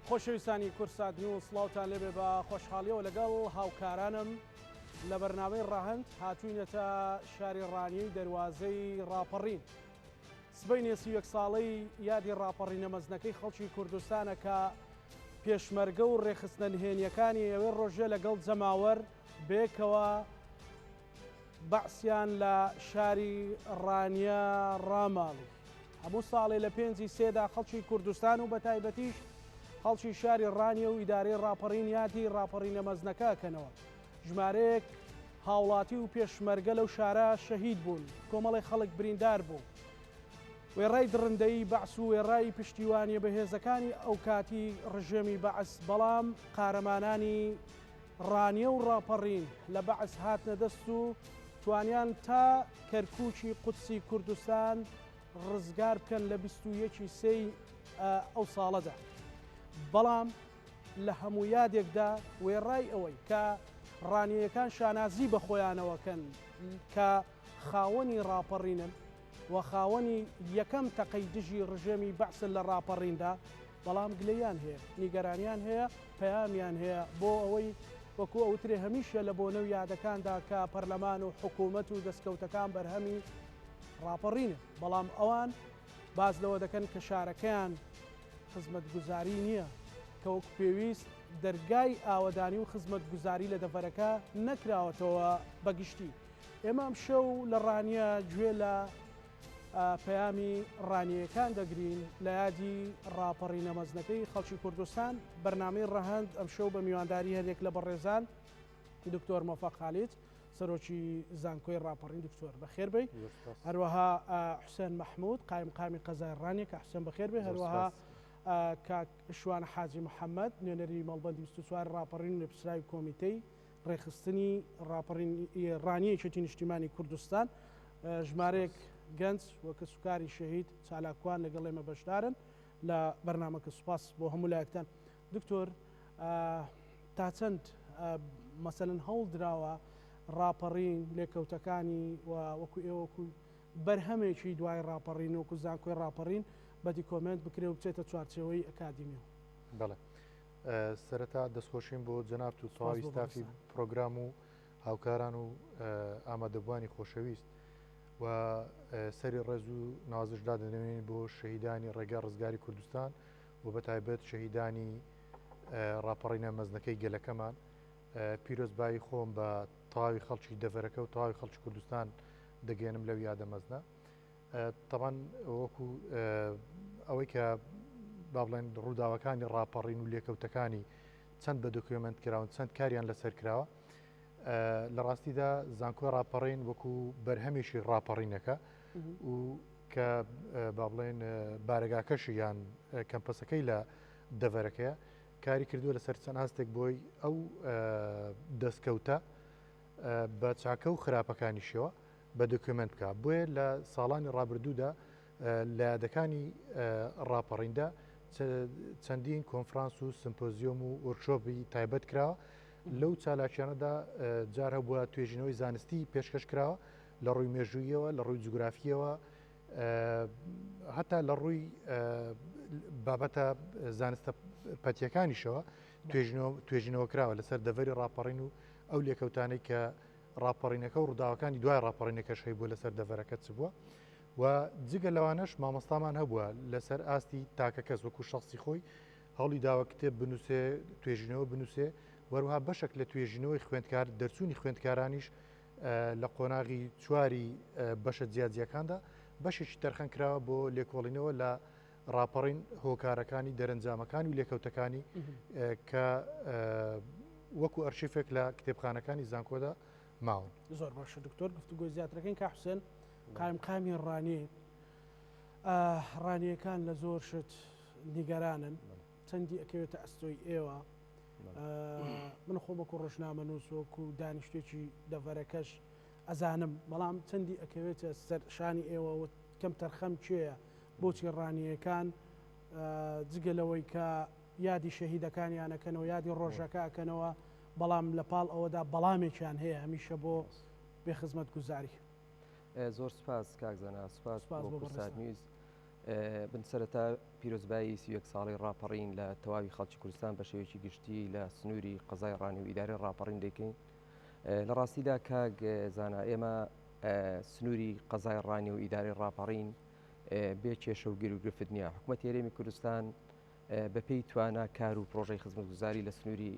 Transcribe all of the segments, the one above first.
خۆشەویستانی کوردسات نیوز سڵاوتان لێبێ بە خۆشحاڵیەوە لەگەڵ هاوکارانم لە بەرنامەی ڕەهەند هاتوینەتە شاری ڕانیە و دەروازەی ڕاپەڕین. سبەینێ 31 ساڵەی یادی ڕاپەڕینە مەزنەکەی خەڵکی کوردستانە کە پێشمەرگە و ڕێکخستنە نهێنیەکانی ئەوێ ڕۆژێ لەگەڵ جەماوەر بێکەوە بەعسیان لە شاری ڕانیە ڕاماڵی. هەموو ساڵێ لە پێنجی سێدا خەڵکی کوردستان و بەتایبەتیش خەڵکی شاری ڕانیە و ئیدارەی ڕاپەڕین یادی ڕاپەڕینە مەزنەکە ئەکەنەوە. ژمارەیەک هاوڵاتی و پێشمەرگە لەو شارە شەهید بوون، کۆمەڵێک خەڵک بریندار بوو. وێڕای دڕندەیی بەعس و وێڕای پشتیوانیە بەهێزەکانی ئەوکاتی ڕژێمی بەعس، بەڵام قارەمانانی ڕانیە و ڕاپەڕین لە بەعس هاتنە دەست و توانیان تا کەرکوکی قودسی کوردستان ڕزگار بکەن لە 21 سێی ئەو ساڵەدا. بەڵام لە هەموو یادێکدا وێڕای ئەوەی کە ڕانیەیەکان شانازی بە خۆیانەوە کەن کە خاوەنی ڕاپەڕینن و خاوەنی یەکەم تەقەی دژی ڕژێمی بەعسن لە ڕاپەڕیندا، بەڵام گلەییان هەیە، نیگەرانیان هەیە، پەیامیان هەیە بۆ ئەوەی وەکو ئەوترێ هەمیشە لە بۆنە و یادەکاندا کە پەرلەمان و حکوومەت و دەستکەوتەکان بەرهەمی ڕاپەڕینن، بەڵام ئەوان باس لەوە دەکەن کە شارەکەیان خزمەتگوزاری نییە، کە وەکو پێویست دەرگای ئاوەدانی و خزمەتگوزاری لە دەڤەرەکە نەکراوەتەوە بە گشتی. ئێمە ئەمشەو لە ڕانیە گوێ لە پەیامی ڕانیەیەکان دەگرین لە یادی ڕاپەڕینە مەزنەکەی خەڵکی کوردستان. بەرنامەی ڕەهەند ئەمشەو بە میوانداری هەریەک لە بەڕێزان دکتۆر مۆفەق خالید سەرۆکی زانکۆی ڕاپەڕین. دکتۆر بەخێر بێی. هەروەها حوسێن مەحمود قایمقامی قەزای ڕانیە. کە حوسێن بەخێر بێ. هەروەها کاک شوان حاجی محەممەد نوێنەری مەڵبەندی 24 ڕاپەڕین و لێپرسراوی کۆمیتەی ڕێکخستنی ڕاپەڕین ڕانیە یەکێتی نیشتیمانی کوردستان. ژمارەیەک گەنج و کەسوکاری شەهید چالاکوان لەگەڵ ئێمە بەشدارن لە بەرنامەکە. سوپاس بۆ هەموو لایەکتان. دکتۆر تا چەند مەسەلەن هەوڵ دراوە ڕاپەڕین لێکەوتەکانی و وەکو ئێوە وەکو بەرهەمێکی دوای ڕاپەڕین وەکو زانکۆی ڕاپەڕین بە دیکۆمێنت بکرێ و بچێتە چوارچێوەی ئەکادیمیەوە؟ بەڵێ سەرەتا دەستخۆشیم بۆ جەنابت و تەواوی ستافی پرۆگرام و هاوکاران و ئامادەبووانی خۆشەویست و سەری ڕێز و نازش دادەنێن بۆ شەهیدانی ڕێگا ڕزگاری کوردستان و بە تایبەت شەهیدانی ڕاپەڕینە مەزنەکەی گەلەکەمان. پیرۆزبایی خۆم بە تەواوی خەڵکی دەڤەرەکە و تەواوی خەڵکی کوردستان دەگەێنم لەو یادە مەزنە. تەبان وەکو ئەوەی کە با بڵێن ڕووداوەکانی ڕاپەڕین و لێکەوتەکانی چەند بە دۆکیۆمێنت کراون چەند کاریان لەسەر کراوە لە ڕاستیدا زانکۆی ڕاپەڕین وەکو بەرهەمێکی ڕاپەڕینەکە و کە با بڵێن بارەگاکەشی یان کەمپەسەکەی لە دەڤەرەکەیە کاری کردووە لەسەر چەند ئاستێک بۆی ئەو دەستکەوتە بە چاکە و خراپەکانیشەوە بە دۆکیۆمێنت بکە بۆیە لە ساڵانی ڕابردوودا لە یادەکانی ڕاپەڕیندا چەندین کۆنفرانس و سمپۆزیۆم و وۆرکشۆپی تایبەت کراوە لەو چالاکیانەدا جار هەبووە توێژینەوەی زانستی پێشکەش کراوە لە ڕووی مێژوویەوە لە ڕووی جوگرافیەوە هەتا لە ڕووی بابەتە زانستە پەتیەکانیشەوە توێژینەوە کراوە لەسەر دەڤەری ڕاپەڕین و ئەو لێکەوتانەی کە ڕاپەڕینەکە و ڕووداوەکانی دوای ڕاپەڕینەکەش هەیبووە لەسەر دەڤەرەکە چ بووە و جگە لەوانەش مامۆستامان هەبووە لەسەر ئاستی تاکە کەس وەکو شخصی خۆی هەوڵی داوە کتێب بنووسێ توێژینەوە بنووسێ وەروها بەشێک لە توێژینەوەی خوێندکار دەرچوونی خوێندکارانیش لە قۆناغی چواری بەشە جیاجیەکاندا بەشێکی تەرخان کراوە بۆ لێکۆڵینەوە لە ڕاپەڕین هۆکارەکانی دەرەنجامەکانی و لێکەوتەکانی کە وەکو ئەرشیفێک لە کتێبخانەکانی زانکۆدا ماون. زۆر باشە دکتۆر گفتوگۆی زیاترەکەین کا حوسێن قایمقامی ڕانی ڕانیەکان لە زۆر شت نیگەرانن چەندی ئەکەوێتە ئەستۆی ئێوە من خۆم وەکو ڕۆژنامەنووس وەکو دانیشتێکی دەڤەرەکەش ئەزانم بەڵام چەندی ئەکەوێتە سەر شانی ئێوە و کەم تەرخەم کێیە بۆچی ڕانیەکان جگە لەوەی کە یادی شەهیدەکانیان ئەکەنەوە یادی ڕۆژەکە ئەکەنەوە بەڵام لە پاڵ ئەوەدا بەڵامێکیان هەیە هەمیشە بۆ بێ خزمەتگوزاری. زۆر سپاس کاک زانا، سپاس بۆ کوردسات نیوز. بن سەرەتا پیرۆزبایی 31 ساڵی ڕاپەڕین لە تەواوی خەڵکی کوردستان بە شێوەیەکی گشتی لە سنووری قەزای ڕانی و ئیدارەی ڕاپەڕین دەکەین. لە ڕاستیدا کاک زانا ئێمە سنووری قەزای ڕانی و ئیدارەی ڕاپەڕین بێ کێشە و گیروگرفت نییە. حکوومەتی هەرێمی کوردستان بەپێی توانا کار و پرۆژەی خزمەتگوزاری لە سنووری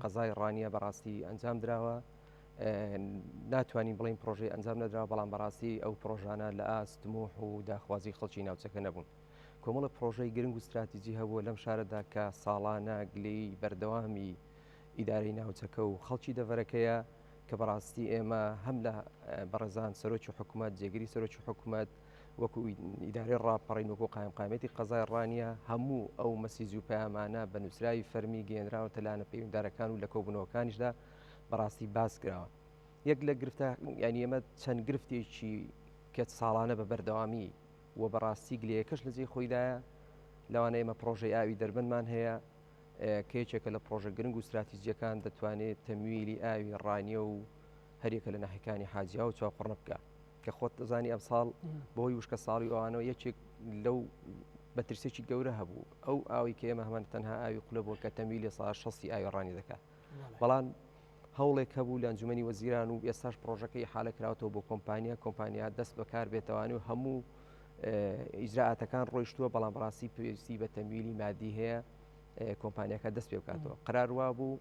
قەزای ڕانیە بەڕاستی ئەنجام دراوە. ناتوانین بڵین پرۆژەی ئەنجام نەدراوە بەڵام بەڕاستی ئەو پرۆژانە لە ئاست تموح و داخوازی خەڵکی ناوچەکە نەبوون. کۆمەڵە پرۆژەی گرنگ و ستراتیجی هەبووە لەم شارەدا کە ساڵانە گلەیی بەردەوامی ئیدارەی ناوچەکە و خەڵکی دەڤەرەکەیە کە بەڕاستی ئێمە هەم لە بەڕێزان سەرۆکی حکوومەت جێگری سەرۆکی حکوومەت وەکو ئیدارەی ڕاپەڕین وەکو قایمقامیەتی قەزای ڕانیە هەموو ئەو مەسیج و پەیامانە بە نووسراوی فەرمی گەیەنراوەتە لایەنە پەیوەندیدارەکان و لە کۆبوونەوەکانیشدا بەڕاستی باس کراوە. یەک لە گرفتە یانی ئێمە چەند گرفتێکی کە ساڵانە بە بەردەوامی و بەڕاستی گلەیەکەش لە جێی خۆیدایە لەوانە ئێمە پرۆژەی ئاوی دەربەندمان هەیە کە یەکێکە لە پرۆژە گرنگ و ستراتیجیەکان دەتوانێت تەمویلی ئاوی ڕانیە و هەریەکە لە ناحیەکانی حاجیا و چاوقڕنە بکە کە خۆت دەزانی ئەمساڵ بەهۆی وشکە ساڵی ئەوانەوە یەکێک لەو بەترسێکی گەورە هەبوو ئەو ئاوی کە ئێمە هەمان تەنها ئاوی قولە بووە کە تەمویلی سا شەستی ئاوی ڕانی دەکات بەڵام هەوڵێک هەبوو لە ئەنجومەنی وەزیران و ئێستاش پرۆژەکەی حالە کراوەتەوە بۆ کۆمپانیا کۆمپانیا دەست بەکار بێتەوانی و هەموو ئیجرائاتەکان ڕۆیشتووە بەڵام بەڕاستی پێویستی بە تەمویلی مادی هەیە کۆمپانیاکە دەست پێ بکاتەوە قرار وا بوو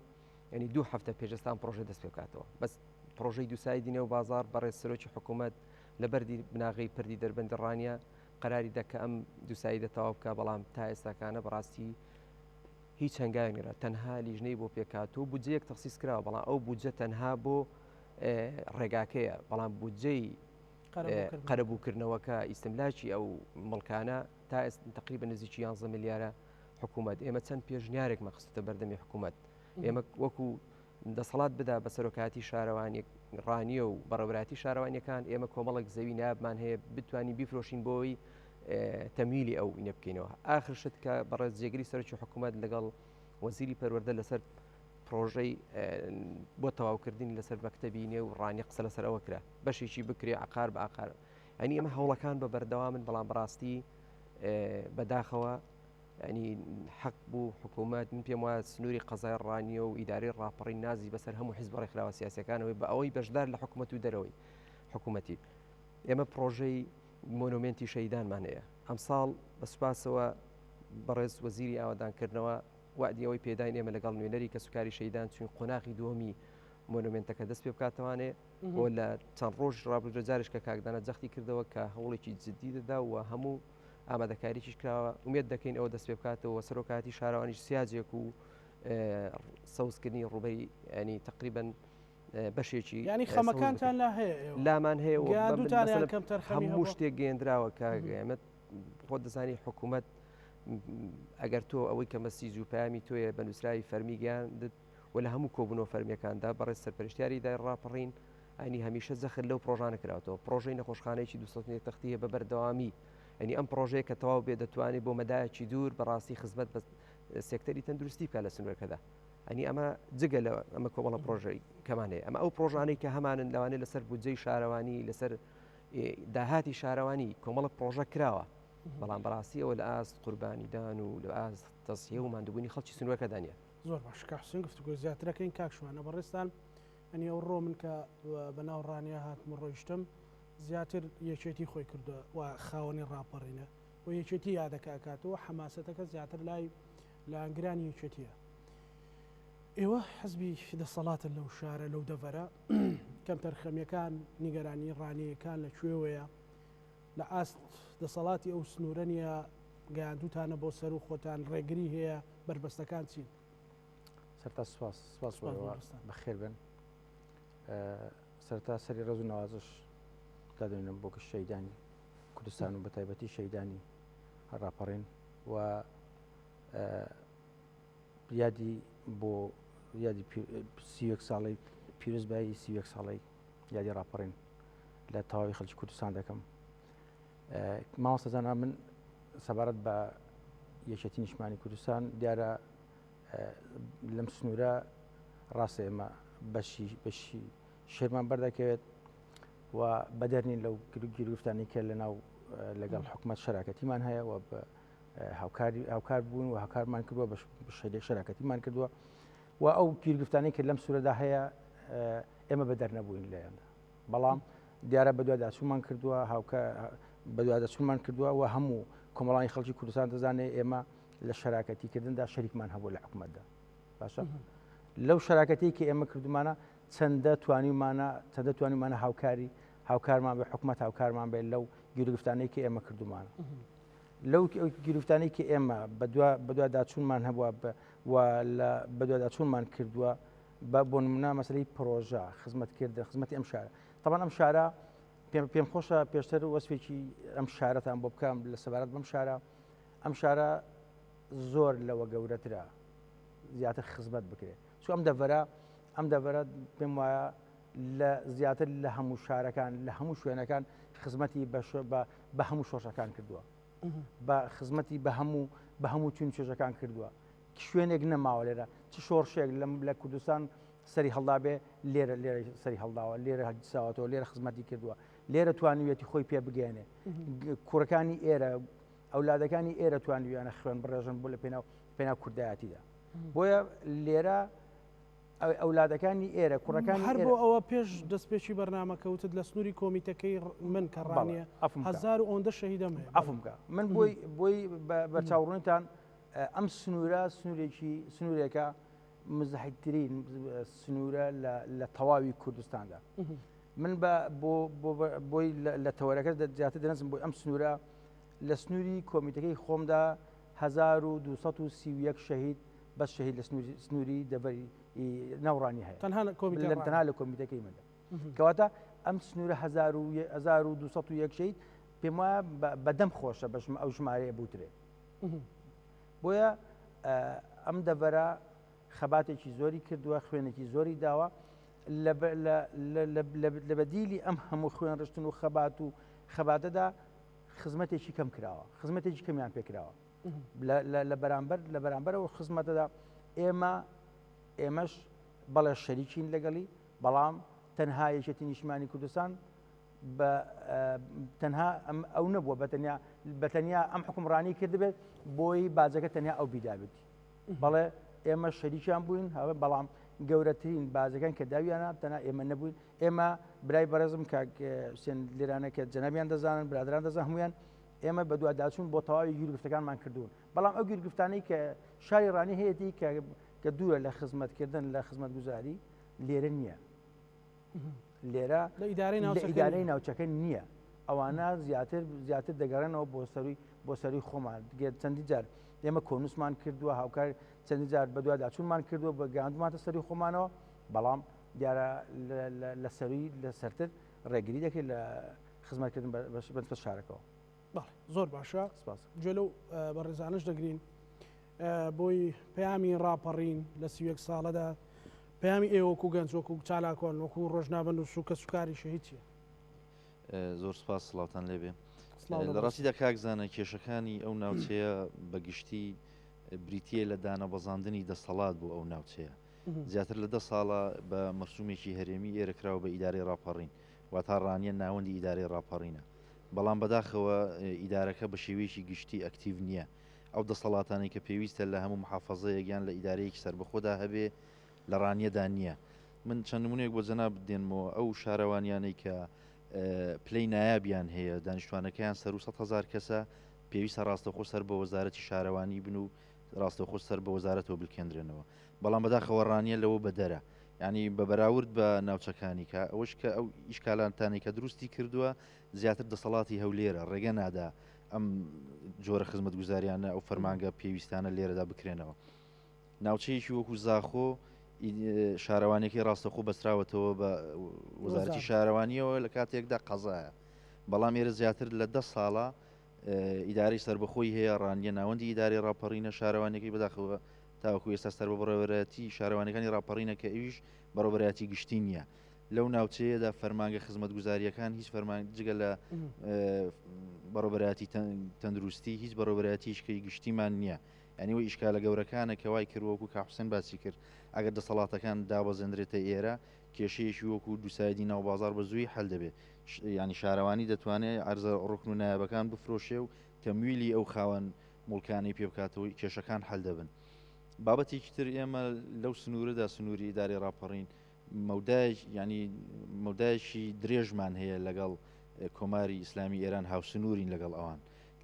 ینی دوو هەفتە پێشستان پرۆژە دەست پێ بکاتەوە بەس پرۆژەی دووسایدی نێو بازار بەڕێز سەرۆکی حکوومەت لە بەردی بناغەی پردی دەربەندی ڕانیە قەراری دا کە ئەم دووسایدە تەواو بکە بەڵام تا ئێستاکانە بەڕاستی هیچ هەنگاوێک نرا تەنها لیژنەی بۆ پێکهاتوو بودجەیەک تەخسیس کراوە بەڵام ئەو بودجە تەنها بۆ ڕێگاکەیە بەڵام بودجەی قەرەبووکردنەوەکە ئیستملاکی ئەو مڵکانە تا تقریبا نزیکی 11 ملیارە حکوومەت ئێمە چەند پێشنیارێکمان خستە بەردەمی حکوومەت ئێمە وەکو دەسەڵات بدا بە سەرۆکاتی شارەوانی ڕانیە و بەڕێوەبەرایەتی شارەوانیەکان ئێمە کۆمەڵێک زەوی نابمان هەیە بتوانین بیفرۆشین بۆی تەمویلی ئەو ئینە بکەینەوە ئاخر شت کە بەڕێز جێگری سەرۆکی حکوومەت لەگەڵ وەزیری پەروەردە لەسەر پرۆژەی بۆ تەواوکردنی لەسەر مەکتەبی نێو ڕانی قسە لەسەر ئەوە کرا بەشێکی بکرێ عقار بە عقار ئەنی ئەمە هەوڵەکان بە بەردەوامن بەڵام بەڕاستی بەداخەوە ینی حەق بوو حکوومەت من پێم وایە سنووری قەزای ڕانیە و ئیدارەی ڕاپەڕین نازی بەسەر هەموو حیزب ڕێکخراوە سیاسەکانەوەی بە ئەوەی بەشدار لە حکوومەت و دەرەوەی حکوومەتی ئێمە پرۆژەی مۆنۆمێنتی شەهیدانمان هەیە ئەمساڵ بە سوپاسەوە بەڕێز وەزیری ئاوادانکردنەوە وعدی ئەوەی پێداین ئێمە لەگەڵ نوێنەری کەسوکاری شەهیدان چوین قۆناغی دووەمی مۆنۆمێنتەکە دەست پێ بکاتەوانێ بۆ لە چەند ڕۆژ ڕابردوو جارش کە کاکدانە جەختی کردەوە کە هەوڵێکی جددی دەدا و هەموو ئامادەکاریش کراوە ئومێد دەکەین ئەوە دەست پێ بکاتەوە سەرۆکاتی شارەوانیش سیاجێک و سەوزکردنی ڕووبەری ینی تقریبن بەشێکی ینی خەمەکانتان لا هەیە لامان هەیە و هەموو شتێک گەێنراوە کاگەمە خۆ دەزانی حکوومەت ئەگەر تۆ ئەوەی کە مەسیج و پامی تۆیە بە نووسراوی فەرمی گەیاندت و لە هەموو کۆبوونەوە فەرمیەکاندا بەڕێز سەرپەرشتیاری دای ڕاپەڕین ئەنی هەمیشە جەخت لەو پرۆژانە کراوەتەوە پرۆژەی نەخۆشخانەیەکی 200 تەختی هەیە بە بەردەوامی ئەنی ئەم پرۆژەیە کە تەواو بێ دەتوانێت بۆ مەدایەکی دوور بەڕاستی خزمەت بە سێکتەری تەندروستی بکە لە سنوورەکەدا ئەنی ئەمە جگە لە ئەمە کۆمەڵە پرۆژەی کەمان هەیە ئەمە ئەو پرۆژانەی کە هەمانن لەوانەیە لەسەر بودجەی شارەوانی لەسەر داهاتی شارەوانی کۆمەڵە پرۆژە کراوە بەڵام بەڕاستی ئەوە لە ئاست قوربانیدان و لە ئاست تەزحیە و ماندووبوونی خەڵکی سنوورەکەدا نییە. زۆر باش کاک حوسێن گفتوگۆی زیاترەکەین کاک شوانە بەڕێزتان ئەنی ئەو ڕۆ من کە بەناو ڕانیە هاتم و ڕۆیشتم زیاتر یەکێتی خۆی کردووە و خاوەنی ڕاپەڕینە و یەکێتی یادەکە ئەکاتەوە حەماسەتەکە زیاتر لای لایەنگرانی یەکێتیە ئێوە حزبی دەسەڵاتن لەو شارە لەو دەڤەرە کەمتەرخەمیەکان نیگەرانی ڕانیەکان لە کوێوەیە لە ئاست دەسەڵاتی ئەو سنوورە نییە گەیاندوتانە بۆ سەر و خۆتان ڕێگری هەیە بەربەستەکان چین؟ سەرتا سپاس سپاس بەخێر بن سەرتا سەری ڕێز و نەوازش دادێنم بۆ گشت شەیدانی کوردستان و بەتایبەتی شەیدانی ڕاپەڕین و یادی بۆ یادی سیەک ساڵی پیرۆزبایی سیەک ساڵی یادی ڕاپەڕین لە تەواوی خەڵکی کوردستان دەکەم مامۆستا زانا من سەبارەت بە یەکێتی نیشتمانی کوردستان دیارە لەم سنوورە ڕاستە ئێمە بەشی بەشی شێرمان بەردەکەوێت و بەدەرنین لەو گیرگفتانی کە لە ناو لەگەڵ حکومت شەراکەتیمان هەیە و هاوکاری هاوکار بوون و هاوکارمان کردووە بە شەرێک شەراکەتیمان کردووە و ئەو گیرگفتانەی کە لەم سوورەدا هەیە ئێمە بەدەر نەبووین لێیاندا بەڵام دیارە بەدواداچوومان کردووە هاوکە بەدوادەچوونمان کردووە و هەموو کۆمەڵانی خەڵکی کوردستان دەزانێت ئێمە لە شەراکەتیکردندا شەریکمان هەبوو لە حکوومەتدا باشە لەو شەراکەتی کە ئێمە کردومانە چەندە توانیمانە چەندە توانیمانە هاوکاری هاوکارمان بە حکوومەت هاوکارمان بێت لەو گیرگفتانەی کە ئێمە کردومانە لەو گیرفتانەی کە ئێمە بەدواداچوونمان هەبووە و لە بەدواداچوونمان کردووە بە بۆ نمونە مەسلەی پرۆژە خزمەتکردن خزمەتی ئەم شارە تەبان ئەم شارە پێم خۆشە پێشتر وەسفێکی ئەم شارەتان بۆ بکەم لە سەبارەت بەم شارە ئەم شارە زۆر لەوە گەورەترە زیاتر خزمەت بکرێت چون ئەم دەڤەرە ئەم دەڤەرە پێم وایە لە زیاتر لە هەموو شارەکان لە هەموو شوێنەکان خزمەتی بە هەموو شۆڕشەکان کردووە بە خزمەتی بە هەموو بە هەموو چون چێژەکان کردووە شوێنێک نەماوە لێرە چ شۆڕشێک لەم لە کوردستان سەری هەڵدابێ لێرە لێرە سەری هەڵداوە لێرە هەجساوەتەوە لێرە خزمەتی کردووە لێرە توانیویەتی خۆی پێ بگەێنێ کوڕەکانی ئێرە ئەولادەکانی ئێرە توانیویانە خوێن بڕێژن بۆ لە پێناو پێناو کوردایەتیدا بۆیە لێرە ئەولادەکانی ئێرە کوڕەکانی هەر بۆ ئەوە پێش دەستپێکی بەرنامەکە وتت لە سنووری کۆمیتەکەی من کە ڕانیە هەزار و ئەوەندە شەهیدەم هەیە عەفوم بکە من بۆی بۆی بەرچاوڕوونتان ئەم سنوورە سنوورێکی سنوورێکە مزحیترین سنوورە لە تەواوی کوردستاندا من بە بۆ بۆی لە تەوەرەکە زیاتر دەنزم بۆی ئەم سنوورە لە سنووری کۆمیتەکەی خۆمدا 1231 شەهید بەس شەهید لە سنووری دەڤەری ناوڕانی هەیە تەنها تەنها لە کۆمیتەکەی مندا کەواتە ئەم سنوورە 1201 شەهید پێم وایە بەدەم خۆشە بەشم ئەو ژمارەیە بوترێ بۆیە ئەم دەڤەرە خەباتێکی زۆری کردووە خوێنێکی زۆری داوە لە بەدیلی ئەم هەموو خوێن ڕشتن و خەبات و خەباتەدا خزمەتێکی کەم کراوە خزمەتێکی کەمیان پێکراوە لە بەرامبەر لە بەرامبەرەوە خزمەتەدا ئێمە ئێمەش بەڵێ شەریکین لەگەڵی بەڵام تەنها یەکێتی نیشتمانی کوردستان بە تەنها ئەو نەبووە بە تەنیا بە تەنیا ئەم حکومڕانی کردبێت بۆی باجەکە تەنیا ئەو بیدابێت بەڵێ ئێمە شەریکیان بووین هەوە بەڵام گەورەترین بازەکان کە داویانە تەنها ئێمە نەبووین ئێمە برای بەڕێزم کاک حوسێن لێرانە کە جەنابیان دەزانن برادران دەزان هەمویان ئێمە بەدواداچوون بۆ تەواوی گیرگرفتەکانمان کردوون بەڵام ئەو گیرگرفتانەی کە شاری ڕانی هەیەی کە کە دوورە لە خزمەتکردن لە خزمەتگوزاری لێرە نییە لێرە لە ئیدارەی ناوچەکە نییە ئەوانە زیاتر زیاتر دەگەڕێنەوە بۆ سەروی بۆ سەروی خۆمان چەندی جار ئێمە کۆنووسمان کردووە هاوکار چەندی جار بەدواداچوونمان کردووە بە گەاندماتە سەری خۆمانەوە بەڵام دیارە لە سەروی لە سەرتر ڕێگری دەکرێت لە خزمەتکردن بە شارەکەەوە. بەڵێ زۆر باشە سپاس گوێ لەو بەڕێزانش دەگرین بۆی پەیامی ڕاپەڕین لە 31 ساڵەدا پەیامی ئێوە وەکو گەنج وەکو چالاکوان وەکو ڕۆژنامەنووس و کەسوکاری شەهید چییە؟ زۆر سپاس سڵاوتان لێبێ لە ڕاستیدا کاک زانە کێشەکانی ئەو ناوچەیە بە گشتی بریتە لە دانەبەزاندنی دەسەڵات بۆ ئەو ناوچەیە زیاتر لە دە ساڵە بە مەرسومێکی هەرێمی ئێرە کراوە بە ئیدارەی ڕاپەڕین واتا ڕانیە ناوەندی ئیدارەی ڕاپەڕینە بەڵام بەداخەوە ئیدارەکە بە شێوەیەکی گشتی ئەکتیڤ نییە ئەو دەسەڵاتانەی کە پێویستە لە هەموو محافەزەیەک یان لە ئیدارەیەکی سەربەخۆدا هەبێ لە ڕانیەدا نییە من چەند نمونەیەک بۆ جەنابت دێنمەوە ئەو شارەوانیانەی کە پلەی نایابیان هەیە دانیشتوانەکەیان سەر 100 هزار کەسە پێویستە ڕاستەوخۆ سەر بە وەزارەتی شارەوانی بن و ڕاستەوخۆ سەر بە وەزارەتەوە بلکێندرێنەوە بەڵام بەداخەوە ڕانیە لەوە بەدەرە یعنی بە بەراورد بە ناوچەکانی کە ئەوەش کە ئەو ئیشکالانتانی کە دروستی کردووە زیاتر دەسەڵاتی هەولێرە ڕێگە نادا ئەم جۆرە خزمەتگوزاریانە ئەو فەرمانگە پێویستانە لێرەدا بکرێنەوە ناوچەیەکی وەکو زاخۆ شارەوانیەکەی ڕاستەخۆ بەستراوەتەوە بە وەزارەتی شارەوانیەوە لە کاتێکدا قەزایە بەڵام ئێرە زیاتر لە دە ساڵە ئیدارەی سربەخۆی هەیە ڕانیە ناوەندی ئیداری ڕاپەڕینە شارەوانەکەی بەداخەوە تاوەکو ئێستا سەر بە بەڕێوەبەرایەتی شارەوانەکانی ڕاپەڕینە کە ئەویش بەڕێوەبەرایەتی گشتی نییە لەو ناوچەیەدا فەرمانگە خزمەتگوزارییەکان هیچ فەرمان جگە لە بەڕێوەبەرایەتی تەندروستی هیچ بەڕێوەبەرایەتیشکەی گشتیمان نییە یانی ئەوە ئیشکالە گەورەکانە کە وای کرد وەکو کاک حوسێن باسی کرد ئەگەر دەسەڵاتەکان دابەزێندرێتە ئێرە. کێشەیەکی وەکو دووسایدی ناو بازاڕ بە زووی حەل دەبێت. یانی شارەوانی دەتوانێت عەرزە ڕوکن و نایابەکان بفرۆشێ و تەمویلی ئەو خاوەن موڵکانەی پێ بکاتەوە کێشەکان حەل دەبن. بابەتێکی تر ئێمە لەو سنوورەدا سنووری ئیدارەی ڕاپەڕین مەودایەک ینی مەودایەکی درێژمان هەیە لەگەڵ کۆماری ئیسلامی ئێران هاوسنوورین لەگەڵ ئەوان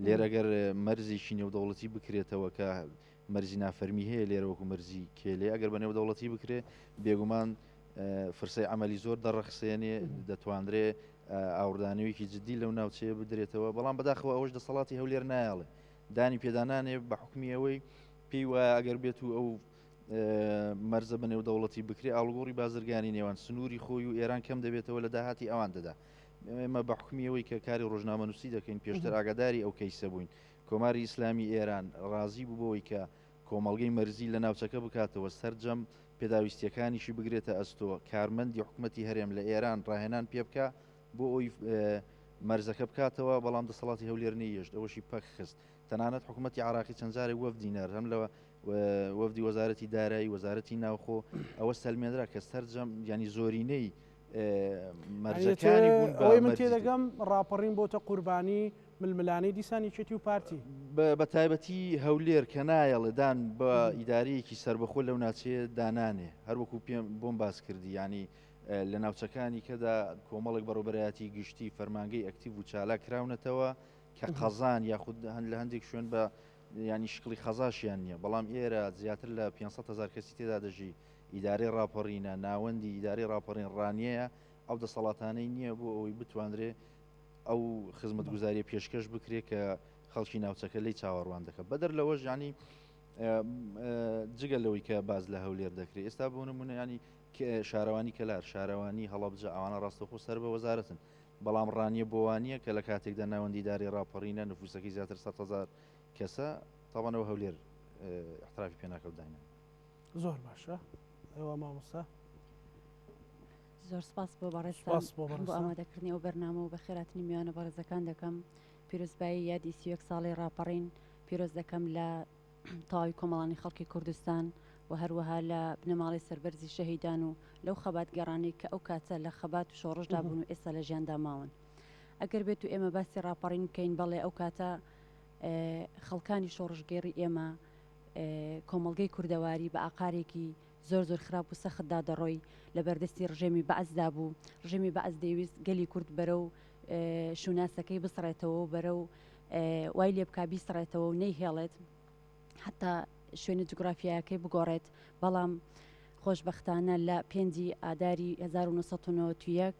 لێرە گەر مەرزێکی نێودەوڵەتی بکرێتەوە کە مەرزی نافەرمی هەیە لێرە وەکو مەرزی کێلێ ئەگەر بە نێودەوڵەتی بکرێ بێگومان فرسەی عملی زۆر دەڕەخسێنێ دەتوانرێ ئاوردانەوەیکی جددی لەو ناوچەیە بدرێتەوە بەڵام بەداخەوە ئەوەش دەسەڵاتی هەولێر نایەڵێ دانی پێدانانێ بە حکمی ئەوەی پێی وایە ئەگەر بێت و ئەو مەرزە بە نێودەوڵەتی بکرێ ئاڵگۆڕی بازرگانی نێوان سنووری خۆی و ئێران کەم دەبێتەوە لە داهاتی ئەوان دەدا ئێمە بە حکمی ئەوەی کە کاری ڕۆژنامەنووسی دەکەین پێشتر ئاگاداری ئەو کەیسە بووین کۆماری ئیسلامی ئێران ڕازی بوو بەوەی کە کۆمەڵگەی مەرزی لە ناوچەکە بکاتەوە سەرجەم پێداویستیەکانیشی بگرێتە ئەستۆ کارمەندی حکومەتی هەرێم لە ئێران ڕاهێنان پێ بکا بۆ ئەوی مەرزەکە بکاتەوە بەڵام دەسەڵاتی هەولێر نەیهێشت ئەوەشی پەک خست تەنانەت حکوومەتتی عراقی چەند جارێک وەفدی نارد هەم لە وەفدی وەزارەتی دارایی وەزارەتی ناوخۆ ئەوە سەلمێنرا کە سەرجەم ینی زۆرینەی مەرجەکانی بوون ئەوەی من تێدەگەم ڕاپەڕین بۆتە قوربانی ململانێی دیسان یەکێتی و پارتی. بە تایبەتی هەولێر کە نایەڵێ دان بە ئیدارەیەکی سەربەخۆ لەو ناچەیە دانانێ هەر وەکو پێم بۆم باس کردی ینی لە ناوچەکانی کەدا کۆمەڵێک بەڕێوەبەرایەتی گشتی فەرمانگەی ئەکتیڤ و چالاک کراونەتەوە کە قەزان یاخود هەند لە هەندێک شوێن بە ینی شکڵی خەزاشیان نییە بەڵام ئێرە زیاتر لە 500 هزار کەسی تێدا دەژی ئیدارەی ڕاپەڕینە ناوەندی ئیدارەی ڕاپەڕین ڕانیەیە ئەو دەسەڵاتانەی نییە بۆ ئەوەی بتوانرێ ئەو خزمەتگوزاریە پێشکەش بکرێت کە خەڵکی ناوچەکە لی چاوەڕوان دەکات بەدەر لەوەش ینی جگە لەوەی کە باز لە هەولێر دەکرێت ئێستا بۆ نمونە ینی شارەوانی کەلار شارەوانی هەڵەبجە ئەوانە ڕاستەخۆ سەر بە وەزارەتن بەڵام ڕانیە بۆوانە کە لە کاتێکدا ناوەندی داری ڕاپەڕینە نفوسەکەی زیاتر 100هزار کەسە تاوانەوە هەولێر احترافی پێناکەوت داینە زۆر باشە ئەوە مامۆستا زۆر سپاس بۆ بەڕێزتان بۆ ئامادەکردنی ئەو بەرنامە و بەخێراتنی میوانە بەڕێزەکان دەکەم پیرۆزبایی یادی 31 ساڵی ڕاپەڕین پیرۆز دەکەم لە تەواوی کۆمەڵانی خەڵکی کوردستان و هەروەها لە بنەماڵەی سەربەرزی شەهیدان و لەو خەباتگەڕانەی کە ئەو کاتە لە خەبات و شۆڕشدا بوون و ئێستا لە ژیاندا ماون. ئەگەر بێت و ئێمە باسی ڕاپەڕین بکەین بەڵێ ئەو کاتە خەڵکانی شۆڕشگێڕی ئێمە کۆمەڵگەی کوردەواری بە ئاقارێکی زۆر زۆر خراپ و سەختدا دەڕۆی لە بەردەستی ڕژێمی بەعسدا بوو ڕژێمی بەعس دەیویست گەلی کورد بەرەو شوناسەکەی بسڕێتەوە و بەرەو وای لێ بکا بیسڕێتەوە و نەیهێڵێت حتا شوێنە جوگرافیایەکەی بگۆڕێت بەڵام خۆشبەختانە لە پێنجی ئاداری 1991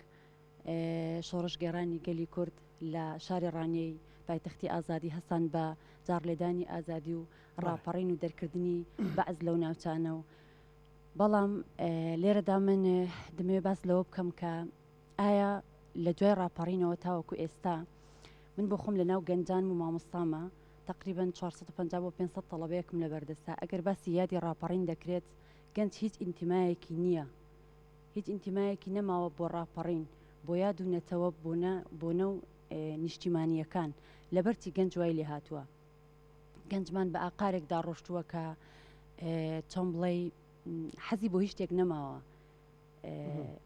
شۆڕشگێڕانی گەلی کورد لە شاری ڕانیەی پایتەختی ئازادی هەستان بە جاڕلێدانی ئازادی و ڕاپەڕین و دەرکردنی بەعس لەو ناوچانە و بەڵام لێرەدا من دەمەوێت باس لەوە بکەم کە ئایا لە دوای ڕاپەڕینەوە تاوەکو ئێستا من بۆ خۆم لە ناو گەنجانم و مامۆستامە تقریبا 450 بۆ 500 تەڵەبەیەکم لەبەردەستە ئەگەر باسی یادی ڕاپەڕین دەکرێت گەنج هیچ ئینتیمایەکی نییە هیچ ئینتیمایەکی نەماوە بۆ ڕاپەڕین، بۆ یاد و نەتەوە، بۆنە بۆنە و نیشتیمانییەکان. لەبەرچی گەنج وای لێهاتووە؟ گەنجمان بە ئاقارێکدا ڕۆشتووە کە چۆن بڵێی حەزی بۆ هیچ شتێک نەماوە.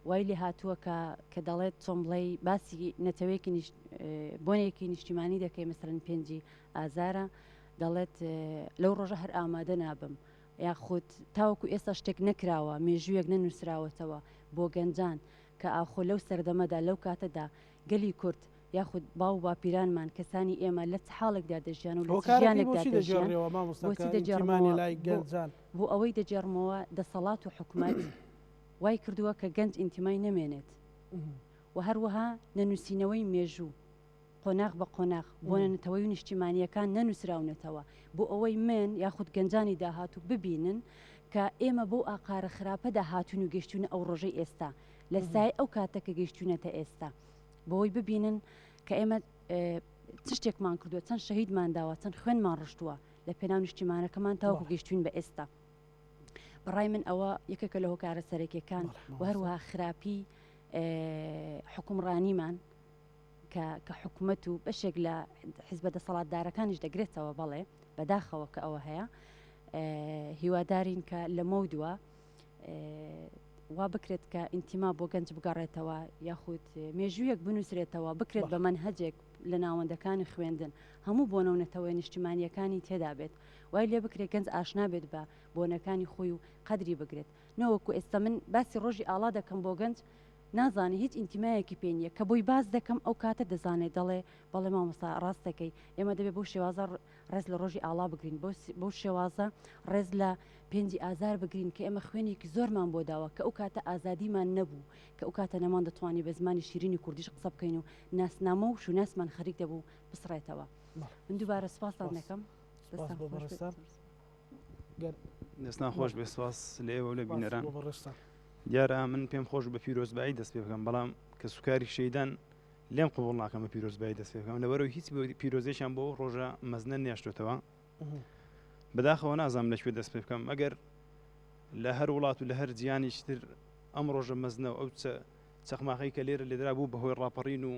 وای لێ هاتووە کە کە دەڵێت چۆن بڵێی باسی نەتەوەیەکی بۆنێکی نیشتیمانی دەکەی مەسەلەن پێنجی ئازارە دەڵێت لەو ڕۆژە هەر ئامادە نابم یاخود تاوەکو ئێستا شتێک نەکراوە، مێژوویەک نەنووسراوەتەوە بۆ گەنجان کە ئاخۆ لەو سەردەمەدا، لەو کاتەدا گەلی کورد یاخود باو و باپیرانمان، کەسانی ئێمە لە چ حاڵێکدا دەژیان و لە چ هۆکارەکەی ژیانێکدا بۆچی دەژیان؟ دەگێڕیەوە مامۆستا بۆچی کە ئینتیما دەگێڕمەوە؟ نیە لای بۆ گەنجان؟ بۆ ئەوەی دەگێڕمەوە دەسەڵات و حکومەت وای کردووە کە گەنج ئینتیمای نەمێنێت و هەروەها نەنووسینەوەی مێژوو. قۆناغ بە قۆناغ بۆنە نەتەوەیی و نیشتیمانییەکان نەنووسراونەتەوە بۆ ئەوەی من یاخود گەنجانی داهاتوو ببینن کە ئێمە بەو ئاقارە خراپەدا هاتوون و گەیشتوونە ئەو ڕۆژەی ئێستا لە سایەی ئەو کاتە کە گەیشتوونەتە ئێستا بۆی ببینن کە ئێمە چ شتێکمان کردووە چەند شەهیدمان داوە چەند خوێنمان ڕشتووە لە پێناو نیشتیمانەکەمان تاوەکو گەیشتوین بە ئێستا بەڕای من ئەوە یەکێکە لە هۆکارە سەرەکیەکان و هەروەها خراپی حکومڕانیمان کە کە حکومەت و بەشێک لە حیزبە دەسەڵاتدارەکانیش دەگرێتەوە بەڵێ بەداخەوە کە ئەوە هەیە هیوادارین کە لەمەودوا وا بکرێت کە ئینتیما بۆ گەنج بگەڕێتەوە یاخود مێژوویەک بنووسرێتەوە بکرێت بە مەنهەجێک لە ناوەندەکانی خوێندن هەموو بۆنە و نەتەوە نیشتیمانییەکانی تێدا بێت وای لێ بکرێت گەنج ئاشنا بێت بە بۆنەکانی خۆی و قەدری بگرێت نەوەکو ئێستا من باسی ڕۆژی ئاڵا دەکەم بۆ گەنج نازانێ هیچ ئینتیمایەکی پێ نییە کە بۆی باس دەکەم ئەو کاتە دەزانێت دەڵێ بەڵێ مامۆستا ڕاست دەکەی ئێمە دەبێت بەو شێوازە ڕێز لە ڕۆژی ئاڵا بگرین بەو شێوازە ڕێز لە پێنجی ئازار بگرین کە ئێمە خوێنێکی زۆرمان بۆ داوە کە ئەو کاتە ئازادیمان نەبوو کە ئەو کاتە نەمان دەتوانی بە زمانی شیرینی کوردیش قسە بکەین و ناسنامە و شوناسمان خەریک دەبوو بسڕێتەوە من دووبارە سوپاستان دەکەم دەستان خۆش بێت. دەستان خۆش بێ سپاس لە ئێوە لە بینەران دیارە من پێم خۆش بە پیرۆزبایی دەست پێ بکەم بەڵام کە سوکاری شەیدان لێم قبول ناکەم بە پیرۆزبایی دەست پێ بکەم لەبەرەوە هیچ پیرۆزێکیان بۆ ڕۆژە مەزنە نێشتێتەوە بەداخەوە نازانم لە کوێ دەست پێ بکەم ئەگەر لە هەر وڵات و لە هەر جیانیشتر ئەم ڕۆژە مەزنە و ئەو چەخماخەی کە لێرە لێدرا بوو بەهۆی ڕاپەڕین و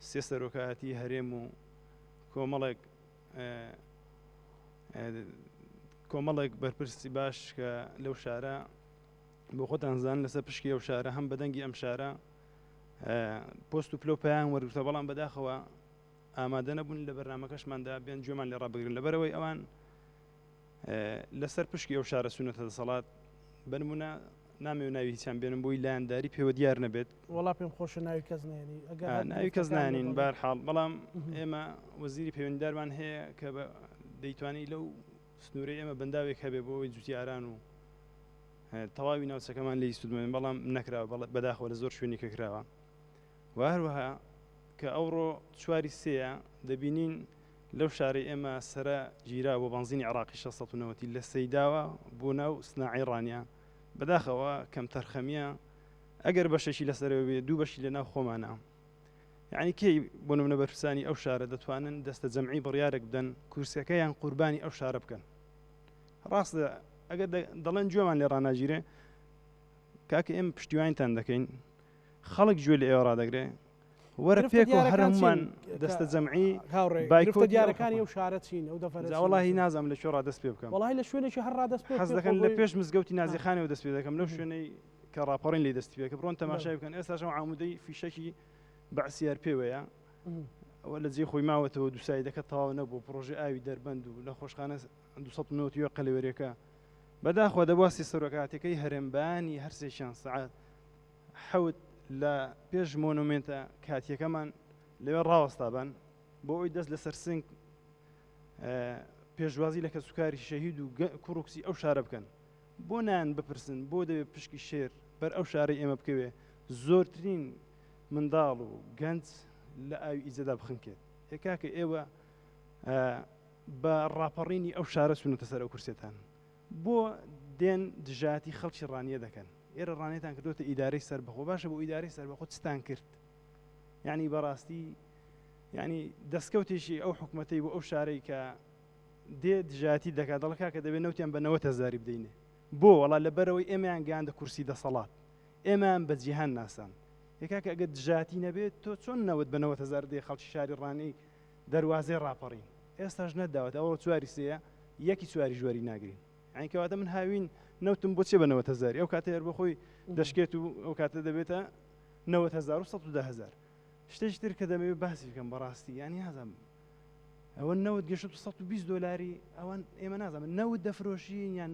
سێ سەرۆکایەتی هەرێم و کۆمەڵێک کۆمەڵێک بەرپرسی باش کە لەو شارە بۆ خۆتان زان لەسەر پشکی ئەو شارە هەم بەدەنگی ئەم شارە پۆست و پلە و پایان وەرگتە بەڵام بەداخەوە ئامادە نەبوون لە بەرنمەکەشماندا بێن گوێمان لێ ڕابگرن لەبەرەوەی ئەوان لەسەر پشکی ئەو شارە سونەتە دەسەڵات بنمونە نامەوێ ناوی هیچیان بێنم بۆی لایەنداری پێوە دیار نەبێت. وەڵا پێم خۆشە ناوی کەس نێنی ئەگەر هەر ناوی کەس گرفتەکان نانین بڵێ. بار حاڵ بەڵام ئێمە وەزیری پەیوەندیدارمان هەیە کە بە دەیتوانی لەو سنوورەی ئێمە بەنداوێک هەبێ بۆ ئەوەی جوتیاران و تەواوی ناوچەکەمان لێی سوودمەند بەڵام نەکراوە بەڵێ بەداخەوە لە زۆر شوێنی کە کراوە و هەروەها کە ئەوڕۆ چواری سێیە دەبینین لەو شارەی ئێمە سەرە گیرا بۆ بەنزینی عێراقی 690 لە سەیداوە بۆ ناو سناعی ڕانیە بەداخەوە کەمتەرخەمیە ئەگەر بەشێکی لەسەرەوە بێ دوو بەشی لە ناو خۆمانە یعنی کەی بۆ نمونە بەرپرسانی ئەو شارە دەتوانن دەستە جەمعی بڕیارێک بدەن کورسەکەیان قوربانی ئەو شارە بکەن ڕاستە ئەگەر دەڵێن گوێمان لێ ڕناگیرێ کاکە ئێمە پشتیوانتان دەکەین خەڵک گوێ لە ئێوە ڕادەگرێ وەرە پێکەوە هەر هەموومان دەستە جەمعی بایکۆ دیارەکانی ئەو شارە چین ئەو دەفەرە وەڵاهی نازانم لە کوێ ڕادەست پێ بکەم وەڵاهی لە شوێنێکی هەر ڕادەست پێ حەز دەکەن لە پێش مزگەوتی نازیخانەوە دەست پێ دەکەم لەو شوێنەی کە ڕاپەڕین لێ دەستی پێکە بڕۆن تەماشای بکەن ئێستاش ئەو عامودەی فیشەکی بەعسیار پێوەیە ئەوە لە جێی خۆی ماوەتەوە دووسایدەکە تەواو نەبوو پرۆژەی ئاوی دەربەند و نەخۆشخانە 290 قەلەوەرەکە بەداخەوە دەبوا سێ سەرۆکاتەکەی هەرێم بەیانی هەرسێکیان سەعات حەوت لە پێش مۆنۆمێنتە کاتیەکەمان لەوێ ڕاوەستابان بۆ ئەوی دەست لەسەر سنگ پێشوازی لە کەسوکاری شەهید و کوڕ و کچی ئەو شارە بکەن بۆ نان بپرسن بۆ دەبێت پشکی شێر بەر ئەو شارەی ئێمە بکەوێ زۆرترین منداڵ و گەنج لە ئاوی ئیجەدا بخنکێت کاکە ئێوە بە ڕاپەڕینی ئەو شارە چونەتە سەر ئەو کورسێتان بۆ دێن دژایەتی خەڵکی ڕانیە دەکەن ئێرە ڕانیەتان کردوتە ئیدارەی سەربەخۆ باشە بۆ ئیدارەی سەربەخۆ چتان کرد یعنی بەڕاستی یعنی دەستکەوتێکی ئەو حکوومەتەی بۆ ئەو شارەی کە دێ دژایەتی دەکات دەڵ کاکە دەبێت نەوتیان بە نەوە هەزاری بدەینێ بۆ وەڵا لەبەرەوەی ئێمەیان گەیاندە کورسی دەسەڵات ئێمەیان بە جیهان ناسان یەکاکە ئەگەر دژایەتی نەبێت تۆ چۆن نەوت بە نەوە هەزار دێ خەڵکی شاری ڕانەی دەروازەی ڕاپەڕین ئێستاش نەداوەتە ئەوڕۆ چواری سێیە یەکی چواری ژوەری ناگرین یعنی کەواتە من هاوین نەوتم بۆ چێ بە نەوەت هەزاری ئەو کاتە هەر بۆ خۆی دەشکێت و ئەو کاتە دەبێتە نەوەت هەزار و سەد و دە هەزار شتێکی تر کە دەمەوێت باسی بکەم بەڕاستی یعنی نازانم ئەوە نەوت گەشت 120 دلاری ئەوان ئێمە نازانم نەوت دەفرۆشین یان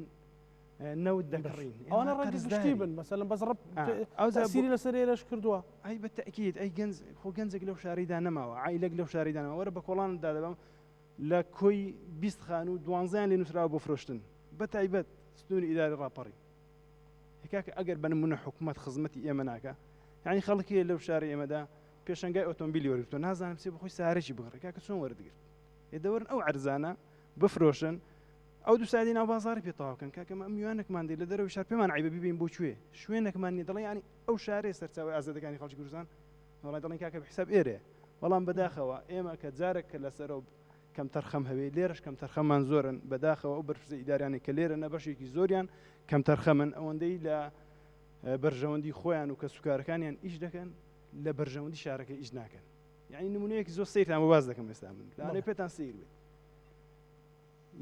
نەوت دەکڕین ئەوانە ڕەنگە گشتی بن مەسەلەن بەس ڕەب ئەو تەسیری لەسەر ئێرەش کردووە. ئەی بە تەئکید ئەی گەنج خۆ گەنجێک لەو شارەیدا نەماوە عایلەک لەو شارەیدا نەماوە وەرە بە کۆڵانتدا دەبەم لە کۆی 20 خانوو دوانزەیان لێ نووسراوە بۆ فرۆشتن بە تایبەت ستونی ئیداری ڕاپەڕی کاکە ئەگەر بە نمونە حکوومەت خزمەتی ئێمە ناکە یعنی خەڵکی لەو شاری ئێمەدا پێشنگای ئۆتۆمبیلی وەرگرتووە نازانم چی بخۆی سارێکی بگڕێ کاکە چۆن وەردگرت ئێ دەوەرن ئەو عەرزانە بفرۆشن ئەو دوو سایدەی ناو بازاڕی پێ تەواو کەن کاکە ئەم میوانێکمان دێ لە دەرەوەی شار پێمان عەیبە بیبەین بۆ کوێ شوێنێکمان نییە دەڵێن یانی ئەو شارەیە سەرچاوەی ئازادەکانی خەڵکی کوردستان وەڵای دەڵێن کاکە بە حیساب ئێرەیە بەڵام بەداخەوە ئێمە کە جارێک کە لەسەرەوە کەمتەرخەم هەبێ لێرەش کەمتەرخەممان زۆرن بەداخەوە ئەو بەرپرسە ئیداریانەی کە لێرە نە بەشێکی زۆریان کەمتەرخەمن ئەوەندەی لە بەرژەوەندی خۆیان و کەسوکارەکانیان ئیش دەکەن لە بەرژەوەندی شارەکە ئیش ناکەن یعنی نمونەیەکی زۆر سەیرتان بۆ باس دەکەم ئێستا من لەوانەیە پێتان سەیر بێت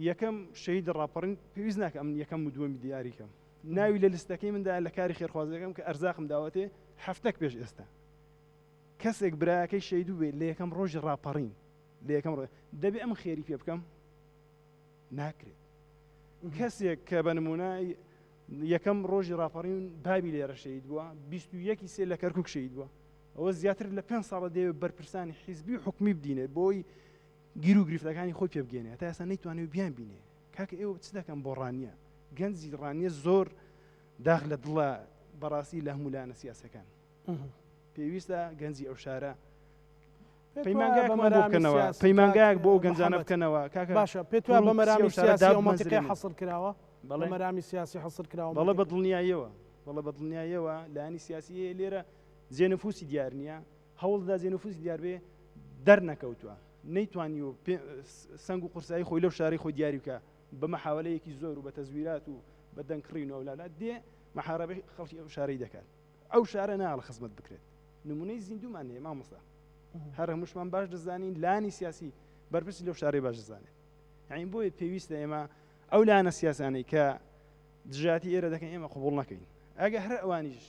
یەکەم شەهید ڕاپەڕین پێویست ناکە ئەمن یەکەم و دووەمی دیاری کەم. ناوی لە لیستەکەی مندا لە کاری خێرخوازیەکەم کە ئەرزاقم داوەتێ هەفتەک پێش ئێستا کەسێک برایەکەی شەیدو بێ لە یەکەم ڕۆژی ڕاپەڕین لە یەکەم ڕۆژ دەبێ ئەم خێری پێ بکەم ناکرێت کەسێک کە بە نمونە یەکەم ڕۆژی ڕاپەڕین بابی لێرە شەید بووە 21 سێ لە کەرکک شەید بووە ئەوە زیاتر لە پێ ساڵە دەیەوێت بەرپرسانی حیزبی و حکومی بدینێت بۆی گیر و گرفتەکانی خۆی پێ بگەێنێت تا ئێستا نەیتوانێت بیان بینێ کاکە ئێوە چ دەکەم بۆ ڕانیە گەنجی ڕانیە زۆر داخ لە دڵە بەڕاستی لە هەموو لایەنە سیاسەکان پێویستە گەنجی ئەو شارە پەیمانگایەکمان بۆ بکەنەوە پەیمانگایەک بۆ ئەو گەنجانە بکەنەوە کاکە باشە پێت وایە بە مەرامی سیاسی ئەو مەنتیقەی حەسر کراوە بە مەرامی سیاسی حەسر کراوە بەڵێ بە دڵنیاییەوە بەڵێ بە دڵنیاییەوە لایەنی سیاسی هەیە لێرە جێ نفوسی دیار نییە هەوڵدا جێ نفوسی دیار بێ دەرنەکەوتووە نەیتوانیوە سەنگ و قورسایی خۆی لەو شارەی خۆی دیاری بکە بە مەحاولەیەکی زۆر و بە تەزویرات و بە دەنگکڕین و ئەولالا دێ مەحارەبەی خەڵکی ئەو شارەی دەکات ئەو شارە ناڵە خزمەت بکرێت نمونەی زیندومان هەیە مامۆستا هەر هەمووشمان باش دەزانین لانی سیاسی بەرپرسی لەو شارەی باش دەزانێت یعنی بۆیە پێویستە ئێمە ئەو لایەنە سیاسانەی کە دژاتی ئێرە دەکەن ئێمە قوبول نەکەین ئەگە هەر ئەوانیش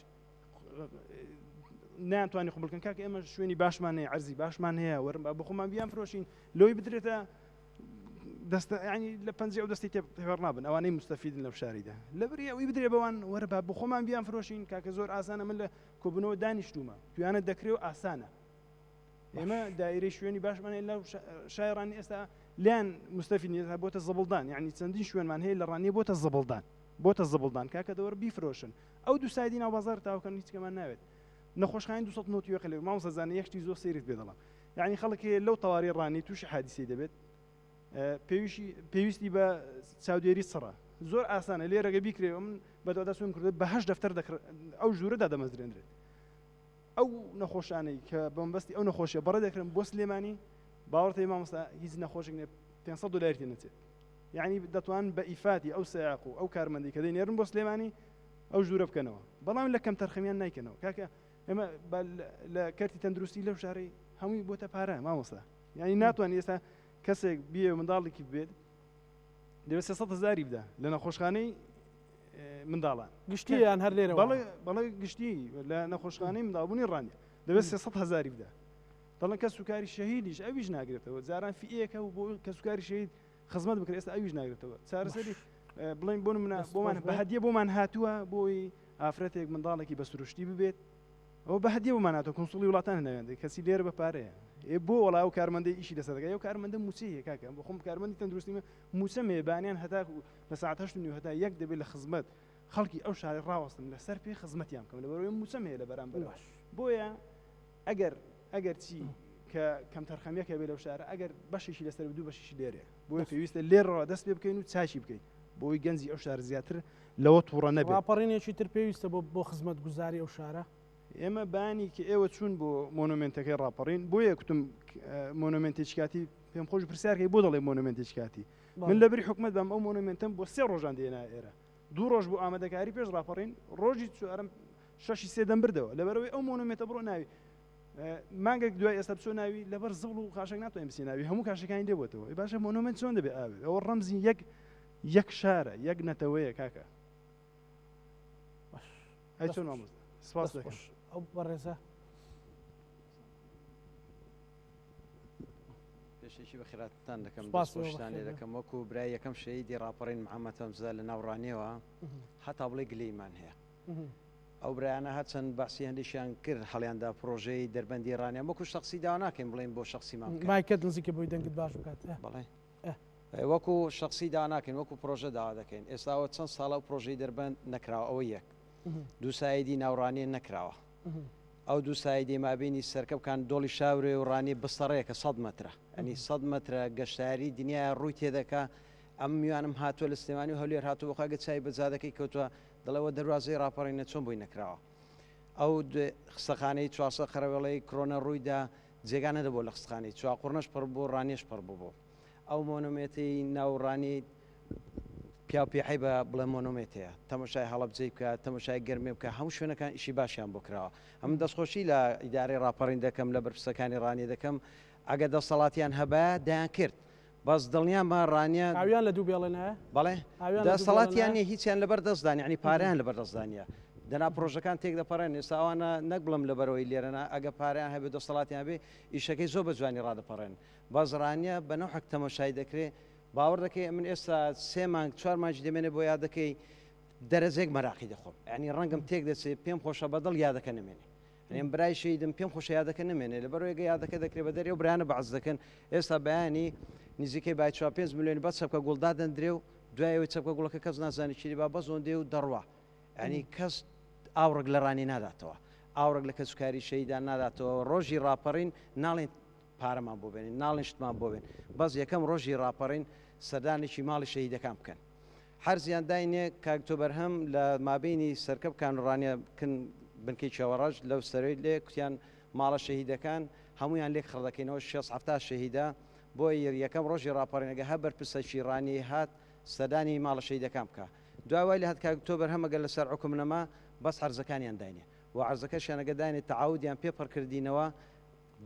ناتوانانی قوبولکەن کاک ئێمە شوێنی باشمان هەیە عەرزی باشمان هەیە وەرم بە بخۆمان بیان فرۆشین لۆی بدرێتە دەستە ینی لە پەنجی ئەو دەستی تێپەڕ نابن ئەوانەی مستەفیدن لەو شاریدا لەبری ئەوی بدرێ بەوان وەرە با بخۆمان بیان فرۆشین کاکە زۆر ئاسانە من لە کۆبنەوە دانیشتومە تویانە دەکرێ و ئاسانە ئێمە دایرەی شوێنی باشمان هەیە لە شایڕانی ئێستا لیان مستەفید نیە بۆتە زبڵدان یعنی چەندین شوێنمان هەیە لە ڕانیە بۆتە زبڵدان بۆتە زبڵدان کاکە دەوەر بیفرۆشن ئەو دوو سایدی ناو بازار تاوکەن هیچ کەمان ناوێت نەخۆشخانەی 290 یەکە لێ مامۆستا زانە یەک شتی زۆر سەیرت پێ دەڵێم یعنی خەڵک هەیە لەو تەواری ڕانی تووشی حادیسەی دەبێت پێویستی بە چاودێری چڕە زۆر ئاسانە لێرەگە بیکرێ من بەدواداچوون کردو بە هەشت دەفتەر ئەو ژوورەدا دەمەزرێنرێت ئەو نەخۆشانەی کە بەمبەستی ئەو نەخۆشیە بەڕێ دەکرن بۆ سلێمانی باوەڕتەی مامۆستا هیچ نەخۆشێک نیە 500 دلاری تێ نەچێت یعنی دەتوان بە ئیفاتی ئەو سەیاق و ئەو کارمەندی کە دەینێرن بۆ سلێمانی ئەو ژوورە بکەنەوە بەڵام لە کەم تەرخەمیان نایکەنەوە کاکە ئێمە لە کەرتی تەندروستی لەو شارەی هەمووی بۆتە پارە مامۆستا یعنی ناتوانانی ئێستا کەسێک بیە منداڵێکی بێت دەبێت 300 هزاری بدا لە نەخۆشخانەی منداڵان گشتی یان هەر لێرە بەڵێ بەڵێ گشتی لە نەخۆشخانەی منداڵبوونی ڕانیە دەبێت 300 هزاری بدا دەڵێن کەس و کاری شەهیدیش ئەویش ناگرێتەوە جاران فیەکە و بۆ کەسوکاری شەهید خزمەت بکرێت ئێستا ئەویش ناگرێتەوە چارەسەری بڵین بۆ منە بۆمان بە هەدیە بۆمان هاتووە بۆی ئافرەتێک منداڵێکی بە سروشتی ببێت ئەو بە هەدیە بۆمان هاتووە کنسوڵی وڵاتان ناوێندێ کەسی لێرە بە پارەیە ئێ بۆ وەڵا ئەو کارمەندەی ئیشی لەسەر دەکات ئەو کارمەندە مووچەی هەیە کاکە بۆ خۆم کارمەندی تەندروستی مووچەم هەیە بانیان هەتا لە ساعت هەشت و نیو هەتا یەک دەبێت لە خزمەت خەڵکی ئەو شارە ڕاوەستم لەسەر پێ خزمەتیان بکەم لەبەرئەوەی مووچەم هەیە لە بەرامبەر بۆیە ئەگەر ئەگەر چی کە کەمتەرخەمیەک هەبێ لەو شارە ئەگەر بەشێکی لەسەر دوو بەشیشی لێرێ بۆیە پێویستە لێرەوە دەست پێ بکەین و چاکی بکەین بۆی گەنجی ئەو شار زیاتر لەوە تووڕە نەبێت. ڕاپەڕینێکی تر پێویستە بۆ بۆ خزمەتگوزاری ئەو شارە؟ ئێمە بانی کە ئێوە چوون بۆ مۆنۆمێنتەکەی ڕاپەڕین بۆیە کوتم مۆنۆمێنتێکی کاتی پێم خۆش پرسیارکەی بۆ دەڵێ مۆنۆمێنتێکی کاتی من لەبری حکومت بەم ئەو مۆنۆمێنتەم بۆ سێ ڕۆژان دێنا ئێرە دوو ڕۆژ بۆ ئامادەکاری پێش ڕاپەڕین ڕۆژی چوارم شەشی سێ دەم بردەوە لەبەرەوەی ئەو مۆنۆمێنتە بڕۆ ناوی مانگێک دوای ئێستا بچۆ ناوی لەبەر زبڵ و خاشێک ناتوانین بچی ناوی هەموو کاشەکانی لێ بۆتەوە باشە مۆنۆمێنت چۆن دەبێ ئاوێ ئەوە ڕەمزی یەک یەک شارە یەک نەتەوەیە کاکە ئەی چۆن مامۆستا سپاس دەکەم ئەو بەڕێزە پێشێکی بەخێراتتان دەکەم دەستخۆشتان لێ دەکەم وەکو برای یەکەم شەهیدی ڕاپەڕین محەممەد هەمزە لە ناو ڕانیەوە هەتا بڵێ گلەیمان هەیە ئەو برایانە هەرچەند باسی هەندێکیان کرد هەڵیاندا پرۆژەی دەربەندی ڕانیان وەکو شخصی داوا ناکەین بڵێن بۆ شخصیمان بکەن. مایکت نزیکە بۆی دەنگت باش بکات. بەڵێ وەکو شخصی داوا ناکەین وەکو پرۆژە داوا دەکەین ئێستاوە چەند ساڵە و پرۆژەی دەربەند نەکراوە ئەوە یەک دووسایدی ناوڕانیە نەکراوە ئەو دوو سایدی مابینی سەرکەبکان دۆڵی شاورێ و ڕانی بسەڕێکە 100 مەترە ئەنی 100 مەترە گەشتاری دنیا ڕووی تێدەکا ئەم میوانم هاتووە لە سلێمانی و هەولێر هاتووە بەخوا گە چای بە جادەکەی کەوتووە دەڵێ وە دەروازەی ڕاپەڕینە چۆن بۆی نەکراوە ئەو خستەخانەی 400 قەرەوێڵەی کرۆنە ڕوویدا جێگا نەدەبوو لە خستخانەی چواقوڕنەش پڕ بوو ڕانیەش پڕ بوو ئەو مۆنۆمێتەی ناو ڕانی پیاو پێ عەیبە بڵێ مۆنۆمێت هەیە تەمەشای هەڵەبجەی بکە تەمەشای گەرمێ بکە هەموو شوێنەکان ئیشی باشیان بۆ کراوە ئەمن دەستخۆشی لە ئیدارەی ڕاپەڕین دەکەم لە بەرپرسەکانی ڕانیە دەکەم ئەگەر دەسەڵاتیان هەبایە دەیان کرد. بەس دڵنیام بە ڕانیە ئاویان لە دوو بێڵێ نایە؟ بەڵێ دەسەڵاتیان نیە هیچیان لەبەر دەستدان یعنی پارەیان لەبەر دەستدا نیە دەنا پرۆژەکان تێک دەپەڕێن ئێستا ئەوانە نەک بڵم لەبەرەوەی لێرەنا ئەگە پارەیان هەبێ دەسەڵاتیان بێ ئیشەکەی زۆر بە جوانی ڕادەپەڕێن بەس ڕانیە بە نەوحەک تەمەشای دەکرێ باوەڕ دەکەی من ئێستا سێ مانگ چوار مانگی دەمێنێ بۆ یادەکەی دەرەجێک مەراقی دەخۆم یعنی ڕەنگم تێک دەچێت پێم خۆشە بەدڵ یادەکە نمێنێ ئەم برای شەیدم پێم خۆشە یادەکە نمێنێ لەبەر ێگە یادەکە دەکرێت بە دەرێ و برانە بەعز دەکەن ئێستا بەیانی نزیکەی بای چوار پێنج ملیۆنی بە چەپکە گوڵ دادەندرێ و دوای ئەوەی چەپکە گوڵەکە کەس نازانێت چی با بەزۆندێ و دەڕوا یعنی کەس ئاوڕک لە ڕانی ناداتەوە ئاوڕک لە کەسوکاری شەیدان ناداتەوە ڕۆژی ڕاپەڕین ناڵێن پارەمان بۆ بێنین ناڵێن شتمان بۆ بێن بەس یەکەم ڕۆژی ڕاپەڕین سەردانێکی ماڵی شەهیدەکان بکەن حەرزیان داینێ کاک تۆ بەرهەم لە مابینی سەرکەب کانوڕانیە کن بنکەی چێوەڕەش لەو سەرەی لێ کوتیان ماڵە شەهیدەکان هەموویان لێک خڕدەکەینەوە شێست حەفتا شەهیدە بۆ یەکەم ڕۆژی ڕاپەڕینەگە هەر بەرپرسەکی ڕانیەی هات سەردانی ماڵە شەهیدەکان بکا دوای وای لێ هات کاک تۆ بەرهەم ئەگەر لەسەر عوکم نەما بەس عەرزەکانیان داینێ و عەرزەکەشیان ئەگەر داینێ تەعاودیان پێ پڕ کردینەوە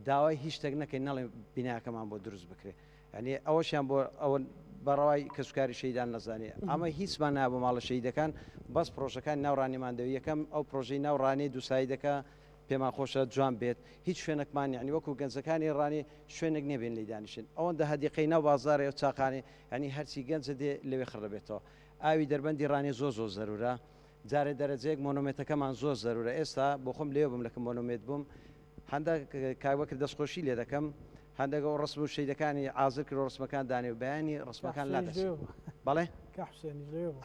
داوای هیچ شتێک نەکەین نەڵێن بیناکەمان بۆ دروست بکرێ یعنی ئەوەشیان بۆ ئەوە بەڕەوای کەسوکاری شەیدان نەزانێ ئەمە هیچمان نابوو ماڵە شەیدەکان بەس پرۆژەکان ناو ڕانیمان دەوێت یەکەم ئەو پرۆژەی ناو ڕانیەی دووسایدەکە پێمان خۆشە جوان بێت هیچ شوێنێکمان یعنی وەکو گەنجەکانی ڕانی شوێنێک نییە بێن لێی دانیشن ئەوەندە هەدیقەی ناو بازاڕێ و چاقانێ یعنی هەرچی گەنجە دێ لەوێ خڕ دەبێتەوە ئاوی دەربەندی ڕانیە زۆر زۆر زەرورە جارێ دەرەجەیەک مۆنۆمێتەکەمان زۆر زەرورە ئێستا بۆ خۆم لێ بووم لەکە مۆنۆمێت بووم هەندەک کاک بەکر دەستخۆشی لێ دەکەم هەندێک ئەو ڕسم و شەیدەکانی عازر کرد و ڕسمەکان دانێ و بەیانی ڕسمەکان لا دەچێت بەڵێ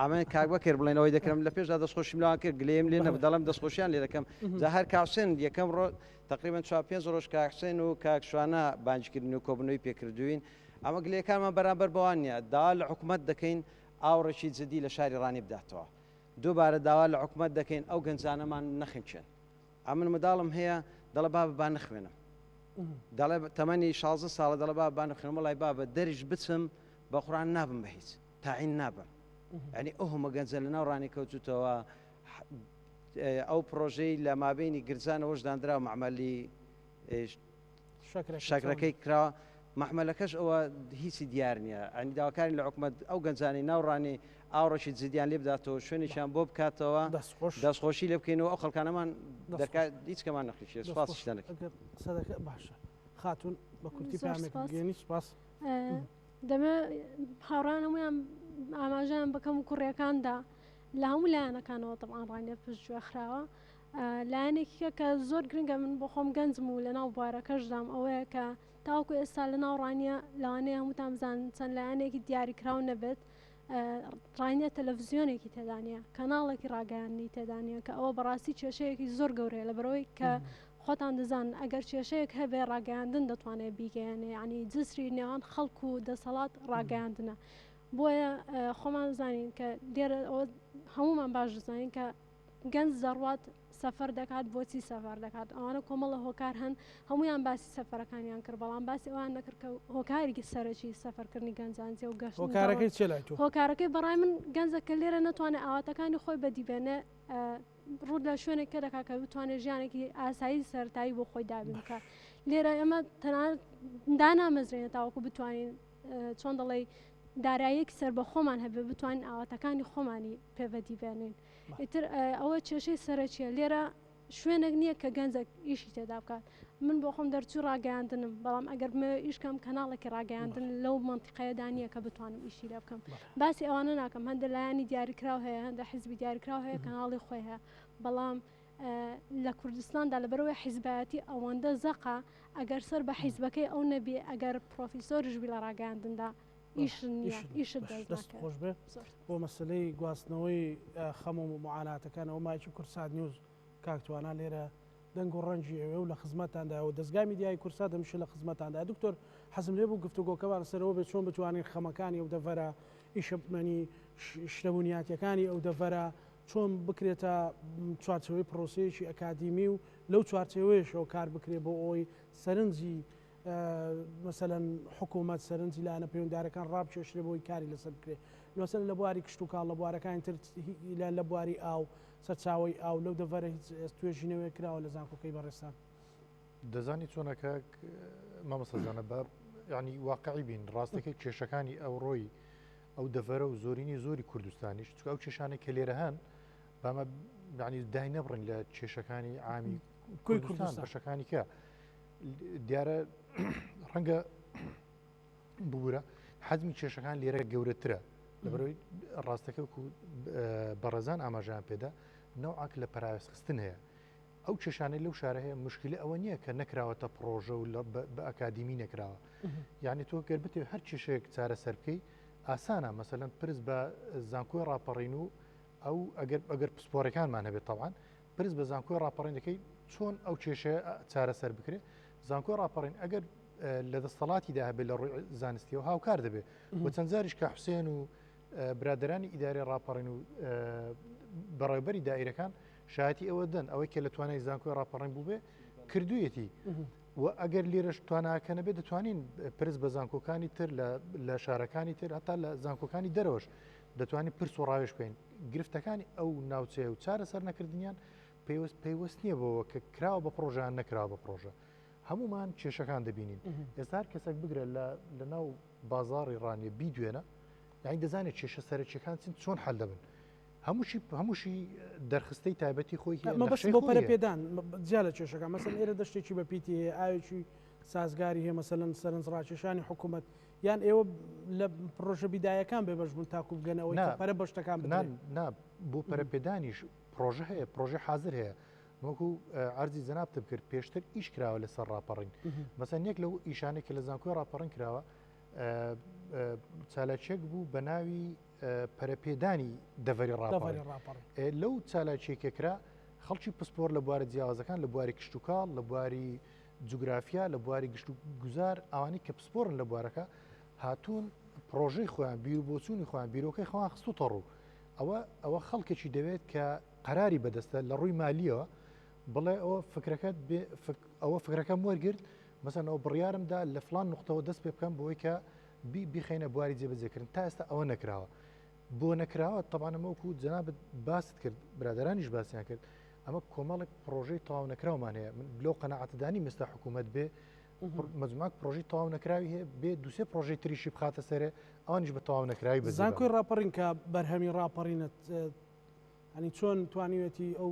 ئەمە کاک بەکر بڵێن ئەوەی دەکەم لە پێشدا دەستخۆشیم لەوان کرد گلەییم لێ نەبوو دەڵێم دەستخۆشیان لێ دەکەم جا هەر کاک حوسێن یەکەم ڕۆ تقریبا چوار پێنج ڕۆژ کاک حوسێن و کاک شوانە بانگکردن و کۆبوونەوەی پێکردوین ئەمە گلەیەکانمان بەرامبەر بەوان نییە داوا لە حکومەت دەکەین ئاوڕێکی جدی لە شاری ڕانی بداتەوە دووبارە داوا لە حکومەت دەکەین ئەو گەنجانەمان نەخنکێن ئەمن منداڵم هەیە دەڵێ بابە با نەخوێنم دەڵێ تەمەنی 16 ساڵە دەڵێ بابە با نەخوێنم وڵای بابە دەریش بچم بە قورآن نابم بە هیچ تاعین نابم یعنی ئەو هەمە گەنجە لە ناو ڕانی کەوتوتەوە ئەو پرۆژەی لە مابینی گرجانەوەش دانرا معمەلی شەکرەکەی کراوە مەحمەلەکەش ئەوە هیچی دیار نییە ئەنی داواکارین لە حکومەت ئەو گەنجانەی ناو ڕانی ئاوڕێکی جدیان لێ بداتەوە شوێنێکیان بۆ بکاتەوە دەستخۆشی لێ بکەینەوە ئەو خەڵکانەمان دەرکا هیچ کەمان نەخیشێ سپاس شتەنەکە قسەدەکە باشە خاتون بە کورتی پامێک بگەێنی سپاس دەمێ هاوڕان هەمویان ئاماژەیان بەکەم و کوڕیەکاندا لە هەموو لایەنەکانەوە تەبعەن ڕانیە پشتگوێ خراوە لایەنێکیکە کە زۆر گرنگە من بۆ خۆم گەنجم و لەناو بوارەکەشدام ئەوەیە کە تاوەکو ئێستا لە ناو ڕانیە لەوانەیە هەمووتان بزانن چەند لایەنێکی دیاریکراو نەبێت ڕانیە تەلەڤزیۆنێکی تێدا نییە کەناڵێکی ڕاگەیاندنی تێدا نییە کە ئەوە بەڕاستی کێشەیەکی زۆر گەورەیە لە بەرەوەی کە خۆتان دەزان ئەگەر کێشەیەک هەبێ ڕاگەیاندن دەتوانێت بیگەیەنێ ینی جسری نێوان خەڵک و دەسەڵات ڕاگەیاندنە بۆیە خۆمان زانین کە لێرە ئەوە هەمومان باش دەزانین کە گەنج دەڕوات سەفەر دەکات بۆچی سەفەر دەکات ئەوانە کۆمەڵە هۆکار هەن هەمویان باسی سەفەرەکانیان کرد بەڵام باسی ئەوان نەکرد کە هۆکاری سەرەکی سەفەرکردنی گەنجان چیە و گەشت هۆکارەکەی چیە لای تۆ هۆکارەکەی بەڕای من گەنجە کە لێرە نەتوانێت ئاواتەکانی خۆی بەدی بێنێ ڕوو لە شوێنێک کە دەکات کە بتوانێت ژیانێکی ئاسایی سەرەتایی بۆ خۆی دابین بکات لێرە ئێمە تەنانەت دانامەزرێنە تاوەکو بتوانین چۆن دەڵێی داراییەکی سەربەخۆمان هەبێ بتوانین ئاواتەکانی خۆمانی پێ بەدی بێنین ئیتر ئەوە کێشەی سەرەکیە لێرە شوێنێک نییە کە گەنجێک ئیشی تێدا بکات من بۆ خۆم دەرچوو ڕاگەیاندنم بەڵام ئەگەر بمەوێ ئیش کەم کەناڵێکی ڕاگەیاندن لەو مەنتیقەیەدا نییە کە بتوانم ئیشی لێ بکەم باسی ئەوانە ناکەم هەندە لایەنی دیاریکراو هەیە هەندە حزبی دیاریکراو هەیە کەناڵی خۆی هەیە بەڵام لە کوردستاندا لەبەرئەوەی حیزبایەتی ئەوەندە زەقە ئەگەر سەر بە حیزبەکەی ئەو نەبی ئەگەر پرۆفیسۆریش بی لە ڕاگەیاندندا ئیش نییە ئیشت دەست دەست ناکەوێت. خۆش بێ زۆر. بۆ مەسەلەی گواستنەوەی خەم و معاناتەکان ئەوە مایکی کوردسات نیوز کاک توانا لێرە دەنگ و ڕەنگی ئێوە و لە خزمەتتاندایە و دەزگای میدیایی کوردسات هەمیشە لە خزمەتتاندایە دکتۆر حەزم لێ بوو گفتوگۆکەمان لەسەر ئەوە بێت چۆن بتوانین خەمەکانی ئەو دەڤەرە ئیشەمەنی شتە بنیاتیەکانی ئەو دەڤەرە چۆن بکرێتە چوارچێوەی پرۆسەیەکی ئەکادیمی و لەو چوارچێوەیەشەوە کار بکرێت بۆ ئەوەی سەرنجی مەسەلەن حکوومەت سەرنجی لایەنە پەیوەندارەکان ڕابکێشرێ بۆی کاری لەسەر بکرێت مەسەلەن لە بواری کشتوکاڵ لە بوارەکانی تر لە بواری ئاو سەرچاوەی ئاو لەو دەڤەرە هیچ توێژینەوەیەک کراوە لە زانکۆکەی بەڕێزتان؟ دەزانی چۆنە کاک مامۆستا زانە بە. ینی واقعی بین ڕاستەکەی کێشەکانی ئەوڕۆی ئەو دەڤەرە و زۆرینی زۆری کوردستانیش چکە ئەو کێشانەی کە لێرە هەن بامە ینی دای نەبڕین لە کێشەکانی عامی کوردستان بەشەکانی کە دیارە ڕەنگە ببوورە حەزمی کێشەکان لێرە گەورەترە لەبەرەوەی ڕاستەکە و بەڕێزان ئاماژیان پێدا نەوعک لە پەراوێزخستن هەیە ئەو کێشانەی لەو شارە هەیە مشکلە ئەوە نییە کە نەکراوەتە پڕۆژە و بە ئەکادیمی نەکراوە یعنی تۆ گەر بتێ هەر کێشەیەک چارەسەر بکەی ئاسانە مەسەلەن پرس بە زانکۆی ڕاپەڕین و ئەو ئەگەر ئەگەر پسپۆرەکانمان هەبێت تاوان پرس بە زانکۆی ڕاپەڕین دەکەی چۆن ئەو کێشەیە چارەسەر بکرێت زانکۆی ڕاپەڕین ئەگەر لە دەستەڵاتیدا هەبێت لە ڕووی زانستیەوە هاوکار دەبێت و چەند جاریش کە حوسێن و برادرانی ئیدارەی ڕاپەڕین و بەڕێوبەری دائیرەکان شایەتی ئەوە دەن ئەوەی کە لە توانای زانکۆی ڕاپەڕین بووبێ کردویەتی و ئەگەر لێرەش تواناکە نەبێت دەتوانین پرس بە زانکۆکانی تر لە شارەکانی تر هەتا لە زانکۆکانی دەرەوەش دەتوانین پرس و ڕاوێژ بکەین گرفتەکانی ئەو ناوچەیە و چارەسەر نەکردنیان پێوەست پەیوەست نییە بەوە کە کراوە بە پرۆژان نەکراوە بە پرۆژە هەمومان کێشەکان دەبینین ئێستا هەر کەسێک بگرە لە ناو بازاڕی ڕانیە بیدوێنە یعنی دەزانێت کێشە سەرەکیەکان چین چۆن حل دەبن هەمووشی هەمووشی دەرخستەی تایبەتی خۆی هەیە مەبەست بۆ پەرەپێدان جیا لە کێشەکان مەسەن ئێرە دەشتێکی بە پیتی هەیە ئاوێکی سازگاری هەیە مەسەلەن سەرنجڕاکێشانی حکوومەت یان ئێوە لە پرۆژە بیدایەکان بێبەش بوون تاکو بگەنەوەی کە پەرە بە شتەکان بدرێت؟ نا بۆ پەرەپێدانیش پرۆژە هەیە پرۆژە حاضر هەیە وەکو عەرزی جەنابتم کرد پێشتر ئیش کراوە لەسەر ڕاپەڕین مەسەن یەک لەو ئیشانەی کە لە زانکۆی ڕاپەڕین کراوە چالاکیەک بوو بە ناوی پەرەپێدانی دەڤەری ڕاپەڕین لەو چالاکیەکە کرا خەڵکی پسپۆر لە بوارە جیاوازەکان لە بواری کشتتوکاڵ لە بواری جوگرافیا لە بواری گشت و گوزار ئەوانەی کە پسپۆرن لە بوارەکە هاتوون پرۆژەی خۆیان بیر و بۆچوونی خۆیان بیرۆکەی خۆیان خستوتە ڕوو ئەوە ئەوە خەڵکێکی دەوێت کە قەراری بەدەستە لە ڕووی مالیەوە بڵێ ئەوە فکرەکەت ئەوە فکرەکەم وەرگرت مەسەن ئەو بڕیارمدا لە فلان نقطەوە دەست پێ بکەم بۆی کە بیخینە بواری جێبەجێکردن تا ئێستا ئەوە نەکراوە بۆ نەکراوە تەبعەن ئەمە وەکو جەنابت باست کرد برادرانیش باسییان کرد ئەمە کۆمەڵێک پرۆژەی تەواو نەکراومان هەیە من لەو قەنەعەتدانی مێستا حکوومەت بێ مەجموعەک پرۆژەی تەواو نەکراوی هەیە بێ دوسێ پرۆژەی تریشی بخاتە سەرێ ئەوانیش بە تەواو نەکراوی بە زانکۆی ڕاپەڕین کە بەرهەمی ڕاپەڕینت ئەنی چۆن توانیوێتی ئەو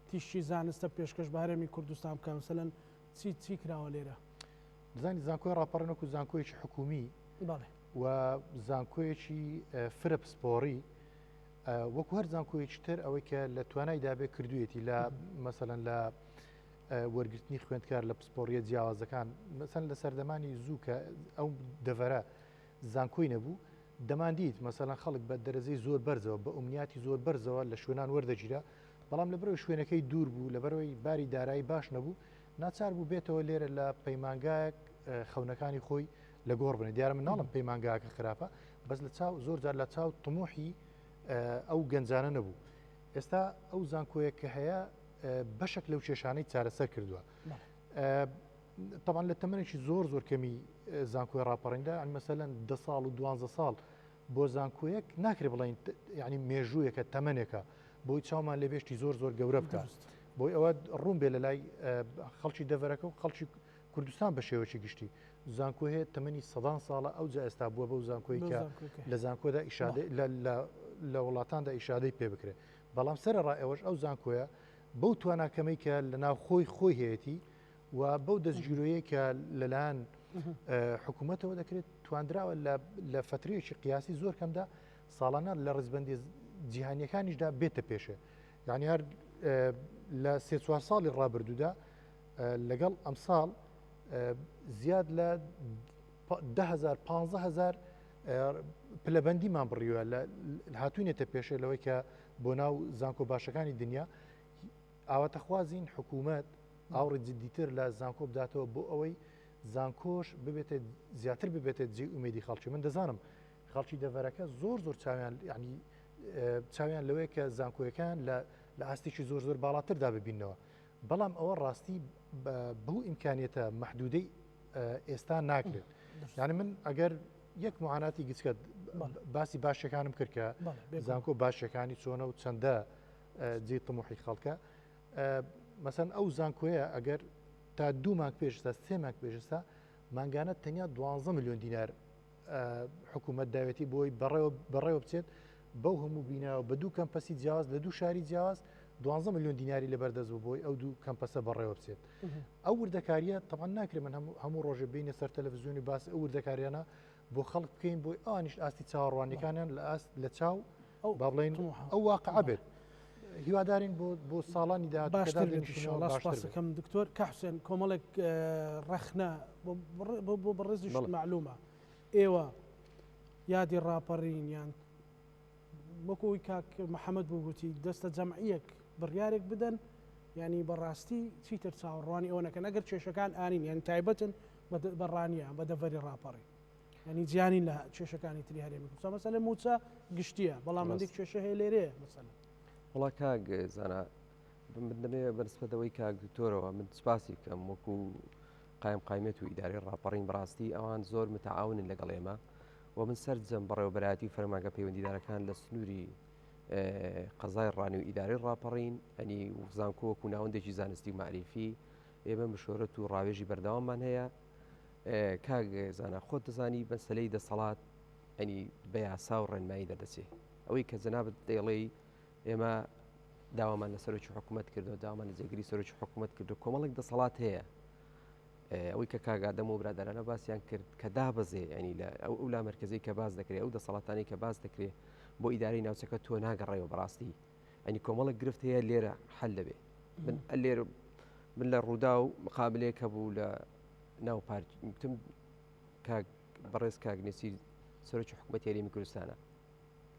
تیشکی زانستە پێشکەش بە هەرێمی کوردستان بکە مەسەلەن چی چی کراوە لێرە؟ بزانی زانکۆی ڕاپەڕین وەکو زانکۆیەکی حکومی و زانکۆیەکی فرە پسپۆڕی وەکو هەر زانکۆیەکی تر ئەوەی کە لە توانای دابێ کردویەتی لە مەسەلەن لە وەرگرتنی خوێندکار لە پسپۆڕیە جیاوازەکان مەسەن لە سەردەمانی زوو کە ئەو دەڤەرە زانکۆی نەبوو دەماندیت مەسەلەن خەڵک بە دەرەجەی زۆر بەرزەوە بە ئومنیاتی زۆر بەرزەوە لە شوێنان وەردەگیرا بەڵام لەبەرەوەی شوێنەکەی دوور بوو لەبەرەوەی باری دارایی باش نەبوو ناچار بوو بێتەوە لێرە لە پەیمانگایەک خەونەکانی خۆی لە گۆڕ بنێ دیارە من ناڵم پەیمانگاکە خراپە بەس لە چاو زۆر جار لە چاو طموحی ئەو گەنجانە نەبوو ئێستا ئەو زانکۆیە کە هەیە بەشێک لەو کێشانەی چارەسەر کردووە تەبعەن لە تەمەنێکی زۆر زۆر کەمی زانکۆی ڕاپەڕیندا ئەن مەسەلەن دە ساڵ و دوانزە ساڵ بۆ زانکۆیەک ناکرێ بڵین ینی مێژوویەکە تەمەنێکە بۆی چاومان لێ بێشتی زۆر زۆر گەورە بکە بۆی ئەوە ڕوون بێ لە لای خەڵکی دەڤەرەکە و خەڵکی کوردستان بە شێوەکی گشتی زانکۆ هەیە تەمەنی سەدان ساڵە ئەو جا ئێستا بووە بەو زانکۆی کە لە زانکۆدا ئیشادە لە وڵاتاندا ئیشادەی پێ بکرێت بەڵام سەرەڕای ئەوەش ئەو زانکۆیە بەو تواناکەمەی کە لە ناوخۆی خۆی هەیەی و بەو دەستگیرۆیەی کە لەلایەن حکوومەتەوە دەکرێت تواندراوە لە فترەیەکی قیاسی زۆر کەمدا ساڵانە لە ڕزبندی جیهانیەکانیشدا بێتە پێشێ یعنی هەر لە سێ چوار ساڵی ڕابردوودا لەگەڵ ئەمساڵ زیاد لە 10هزار 15هزار پلەبندیمان بڕیوە لە هاتوینێتە پێشێ لەوەی کە بۆ ناو زانکۆ باشەکانی دنیا ئاواتەخوازین حکوومەت ئاوڕی جدیتر لە زانکۆ بداتەوە بۆ ئەوەی زانکۆش ببێتە زیاتر ببێتە جێ ئومێدی خەڵکی من دەزانم خەڵکی دەڤەرەکە زۆر زۆر چاویان ینی چاویان لەوەیە کە زانکۆیەکان لە لە ئاستێکی زۆر زۆر باڵاتردا ببینەوە بەڵام ئەوە ڕاستی بەو ئیمکانیەتە محدودەی ئێستا ناکرێت یعنی من ئەگەر یەک معاناتی گچکە باسی باشەکانم کرد کە زانکۆ باشەکانی چۆنە و چەندە جێی تموحی خەڵکە مەسەن ئەو زانکۆیە ئەگەر تا دوو مانگ پێشتا سێ مانگ پێشستا مانگانە تەنیا 12 ملیۆن دینار حکوومەت داوێتی بۆی بەڕێوە بچێت بەو هەموو بیناوە بە دوو کەمپەسی جیاواز لە دوو شاری جیاواز 12 ملیۆن دیناری لەبەردەست بوو بۆی ئەو دوو کەمپەسە بەڕێوە بچێت ئەو وردەکاریە تەمان ناکرێت من هەموو ڕۆژێ بینە سەر تەلەڤزیۆنی باس ئەو وردەکاریانە بۆ خەڵک بکەین بۆی ئەوانیش ئاستی چاوەڕوانیەکانیان لە ئاست لە چاو ئەو با بڵێن ئەو واقع بێت هیوادارین بۆ بۆ ساڵانی داهاتوو باشتر بێت إن شاء الله سپاسەکەم دکتۆر کە حوسێن کۆمەڵێک ڕەخنە بۆ بەڕێزیش معلومە ئێوە یادی ڕاپەڕین یان وەکو کاک محەممەد بوو گوتی دەستە جەمعیەک بڕیارێک بدەن ینی بەڕاستی چیتر چاوەڕوانی ئەوە نەکەن ئەگەر کێشەکان ئانین یان تایبەتن بە ڕانیە بە دەڤەری ڕاپەڕی ینی جیانین لە کێشەکانی تری هەرێمی کوردستان مەسەلە موچە گشتیە بەڵام هەندێک کێشە هەیە لێرەیە مەسەلە وڵا کاک زانا من دەمەوێت بەنسبەتەوەی کاک دکتۆرەوە من سپاسی بکەم وەکو قایم قایمەت و ئیدارەی ڕاپەڕین بەڕاستی ئەوان زۆر متعاونن لەگەڵ ئێمە و من سەرجەم بەڕێوەبەرایەتی و فەرمانگە پەیوەندیدارەکان لە سنووری قەزای ڕانی و ئیدارەی ڕاپەڕین ئەنی زانکۆ وەکو ناوەندێکی زانستی و معریفی ئێمە مشۆرەت و ڕاوێژی بەردەواممان هەیە کاک زانا خۆت دەزانی مەسەلەی دەسەڵات ئەنی بە یاسا و ڕێنمایی دەردەچێ ئەوەی کە جەنابت دەیڵێی ئێمە داوامان لە سەرۆکی حکوومەت کردو داوامان لە جێگری سەرۆکی حکوومەت کردو کۆمەڵێک دەسەڵات هەیە ئەوەی کە کاگادەم و برادرانە باسییان کرد کە دابەزێ ینی لە ئەو ئەو لا مرکزی کە باز دەکرێت ئەو دەسەڵاتانی کە باز دەکرێت بۆ ئیداری ناوچەکە تۆ ناگەڕێەوە بەڕاستی ئەنی کۆمەڵک گرفت هەیە لێرە حل دەبێ من لێرە من لە ڕوودا و مقابلەیەک هەبوو لە ناو پارتم کاک بەڕێز کاک نێچیر سەرۆکی حکوومەت هەرێمی کوردستانە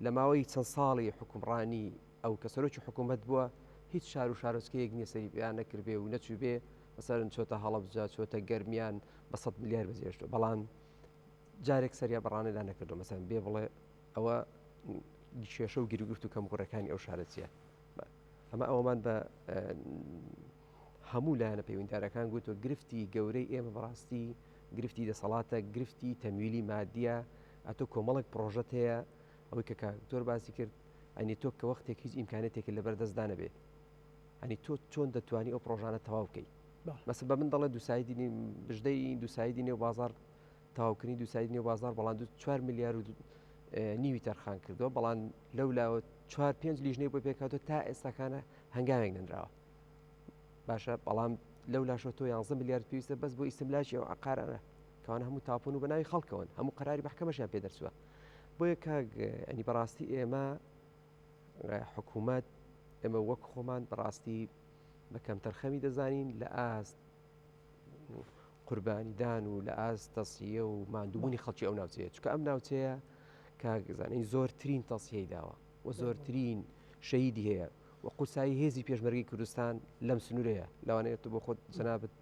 لە ماوەی چەند ساڵی حکومڕانی ئەو کە سەرۆکی حکوومەت بووە هیچ شار و شارۆچکەیەک نییە سەری پێیان نەکردبێ و نەچوو بێ مەسەرن چۆتە هەڵەبجە چۆتە گەرمیان بە 100 ملیار بەجێشتوە بەڵام جارێک سەریا بەڕانەدا نەکردو مەسەن بێ بڵێ ئەوە کێشە و گیروگرفت و کەموکوڕەکانی ئەو شارە چییە ئەمە ئەوەمان بە هەموو لایەنە پەیوەنددارەکان گوتوە گرفتی گەورەی ئێمە بەڕاستی گرفتی دەسەڵاتە گرفتی تەمویلی مادیە ئەتۆ کۆمەڵێک پرۆژەت هەیە ئەوەی کە کاکتۆر باسی کرد ئەنی تۆ کە وەختێک هیچ ئیمکانێتێکی لەبەردەستدا نەبێ ئەنی تۆ چۆن دەتوانی ئەو پرۆژانە تەواو بکەی مەسە بە من دەڵێ دووسایدی بژدەی دووسایدی نێو بازار تەواوکردنی دووسایدی نێو بازار بەڵام دو چوار ملیار و نیوی تەرخان کردووە بەڵام لەو لاوە چوار پێنج لیژنەی بۆ پێکاتەوە تا ئێستاکانە هەنگاوێک نەنراوە باشە بەڵام لەو لاشەوە تۆ 11 ملیارد پێویستە بەس بۆ ئیسملاکی ئەو عقارانە کەوانە هەموو تاپۆن و بەناوی خەڵکەوەن هەموو قەراری محکەمەشیان پێ دەرچووە بۆیە کاک ئەنی بەڕاستی ئێمە حکوومەت ئێمە وەک خۆمان بەڕاستی بە کەمتەرخەمی دەزانین لە ئاست قوربانیدان و لە ئاست تەسیە و ماندووبوونی خەڵکی ئەو ناوچەیە چونکە ئەم ناوچەیە کاک زانین زۆرترین تەسیەی داوە و زۆرترین شەهیدی هەیە و قورسایی هێزی پێشمەرگەی کوردستان لەم سنوورەیە لەوانەیە تو بۆ خۆت جەنابت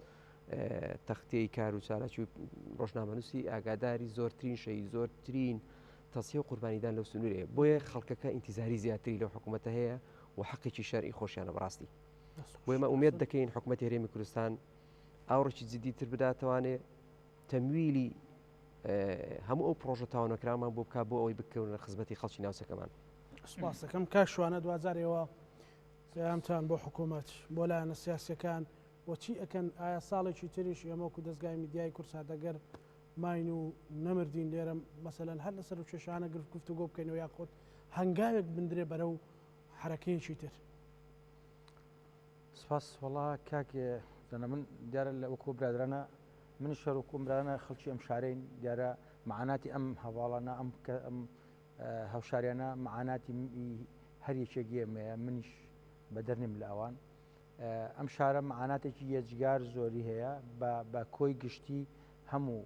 تەختەی کار و چالاکی و ڕۆژنامەنووسی ئاگاداری زۆرترین شەهید زۆرترین تەسیە و قوربانیدان لەو سنوورەیە بۆیە خەڵکەکە ئینتیزاری زیاتری لەو حکوومەتە هەیە و حەقێکی شەرعی خۆشیانە بەڕاستی بۆیە ئێمە ئومێد دەکەین حکوومەتی هەرێمی کوردستان ئاوڕێکی جدی تر بداتوانێ تەمویلی هەموو ئەو پرۆژە تاوانەکرامان بۆ بک بۆ ئەوەی بکەونە خزمەتی خەڵکی ناوچەکەمان. سپاسەکەم کاک شوانە دواجار ئێوە پەیامتان بۆ حکوومەت بۆ لایەنە سیاسەکان و چی ئەکەن ئایا ساڵێکی تریش ئێمە وەکو دەستگای میدیای کوردسات ئەگەر ماین و نەمردین لێرە مەسەلەن هەر لەسەر و کێشانە گرفت گفتوگۆ بکەینەوە یاخود هەنگاوێک بندرێ بەرەو حرەکەیەکی تر. سپاس وەڵا کاک زانا من دیارە لە وەکو برادرانە منیش هەر وەکو برادرانە خەڵکی ئەم شارەین دیارە معاناتی ئەم هەواڵانە ئەم ئەم هاوشاریانە معاناتی هەر یەکێک ئێمەیە منیش بەدەر نیم لە ئەوان ئەم شارە معاناتێکی یەجگار زۆری هەیە بە کۆی گشتی هەموو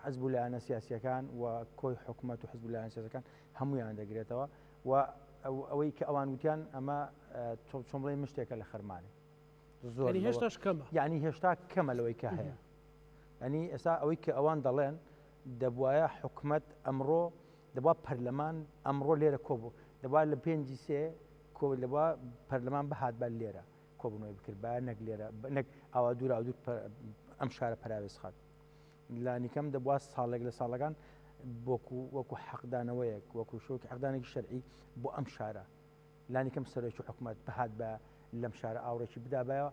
حزب و لایەنە سیاسیەکان و کۆی حکوومەت و حزب و لایەنە سیاسەکان هەمویان دەگرێتەوە و ئەوەی کە ئەوان وتیان ئەمە چۆن بڵێ مشتێکە لە خەرمانێ زۆر هێشتاش کەمە یعنی هێشتا کەمە لەوەی کە هەیە ینی ئێستا ئەوەی کە ئەوان دەڵێن دەبواە حکومت ئەمڕۆ دەبوا پەرلەمان ئەمڕۆ لێرە کۆبوو دەبوا لە پێنجی سێ کۆ لەبوا پەرلەمان بەهات بە لێرە کۆبوونەوەی بکرد با نەک لێرە نەک ئاوا دوورا دوور ئەم شارە پەراوێز خات لانیکەم دەبوا ساڵێک لە ساڵەکان وەکو وەکو حەقدانەوەیەک وەکو شۆکی حەقدانێکی شەرعی بۆ ئەم شارە لانیکەم سەرۆکی حکومەت بهات بە لەم شارە ئاوڕێکی بدابایەوە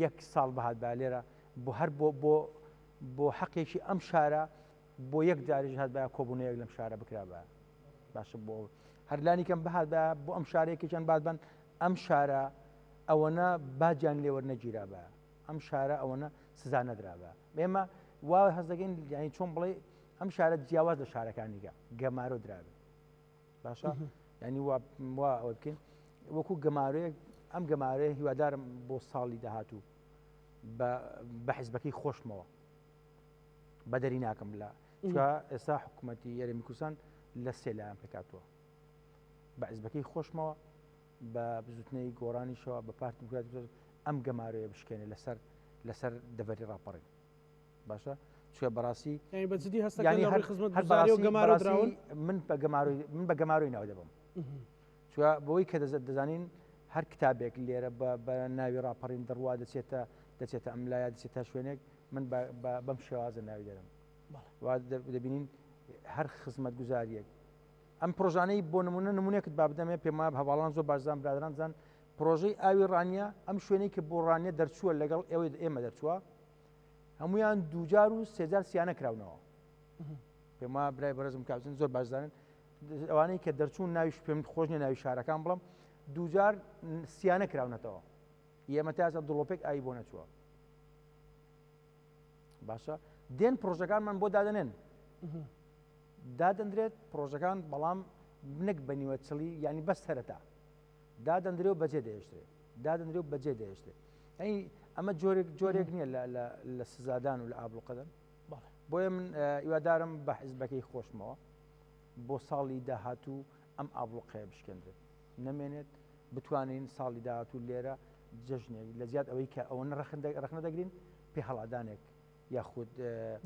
یەک ساڵ بهات با لێرە بۆ هەر بۆ بۆ. بۆ حەقێکی ئەم شارە بۆ یەک جاریش هاتبایە کۆبوونەوەیەک لەم شارە بکرابایە باشە بۆ هەر لانی کەم بهاتبایە بۆ ئەم شارەیەکێکیان بادبن ئەم شارە ئەوەنە باجیان لێوەرنەگیرابایە ئەم شارە ئەوەنە سزا نەدرابا ئێمە وا هەست دەکەین یعنی چۆن بڵێ ئەم شارە جیاواز لە شارەکانیگە گەمارۆ درابێت باشە ینی وا وا ئەوە بکەین وەکو گەمارۆیەک ئەم گەمارەیە هیوادارم بۆ ساڵی داهاتوو بە حیزبەکەی خۆشمەوە بەدەری ناکەم لە چونکە ئێستا حکوومەتی یاریمی کوردستان لە سێ لایەن پێکاتوە بە حیزبەکەی خۆشمەوە بە بزوتنەی گۆڕانیشەوە بە پارتی دیموکراتی ئەم گەمارۆیە بشکێنێ لەسەر لەسەر دەڤەری ڕاپەڕین باشە چوە بەڕاستی یانی بە جدی هەستەکەن لە ڕووی خزمەتگوزاری و گەمارۆ دراون من بە گەمارۆی من بە گەمارۆی ناو دەبم چوە بەوەی کە دەزانین هەر کتابێک لێرە بە ناوی ڕاپەڕین دەڕوا دەچێتە دەچێتە ئەم لایە دەچێتە شوێنێک من بەم شێوازە ناوی دەرم دەبینین هەر خزمەت گوزاریەک ئەم پرۆژانەی بۆ نمونە نمونێکت با بدەمێ پێم وایە هەواڵان زۆر باشزان برادران زان پرۆژەی ئاوی ڕانیە ئەم شوێنەی کە بۆ ڕانیە دەرچووە لەگەڵ ئێوەی ئێمە دەرچووە هەمویان دووجار و سێجار سیانە کراونەوە پێم وایە برای بەرزم کاوزن زۆر باشزانن ئەوانەی کە دەرچوون ناویش پێم خۆش نیە ناوی شارەکان بڵم دووجار سیانە کراونەتەوە ئێمە تازە دڵۆپێک ئاوی بۆ نەچووە باشە دێن پرۆژەکانمان بۆ دادەنێن دادەندرێت پرۆژەکان بەڵام نەک بە نیوە چڵی یعنی بەس سەرەتا دادەندرێ و بەجێ دەهێشترێ دادەندرێ و بەجێ دەهێشترێ ئەی ئەمە جۆرێک جۆرێک نییە لە سزادان و لە ئابلوقەدەن بۆیە من هیوادارم بە حیزبەکەی خۆشمەوە بۆ ساڵی داهاتوو ئەم ئابلوقەیە بشکێندرێت نەمێنێت بتوانین ساڵی داهاتوو لێرە جەژنێک لە زیاد ئەوەی کە ئەوە ڕەخنە دەگرین پێ هەڵادانێک یاخود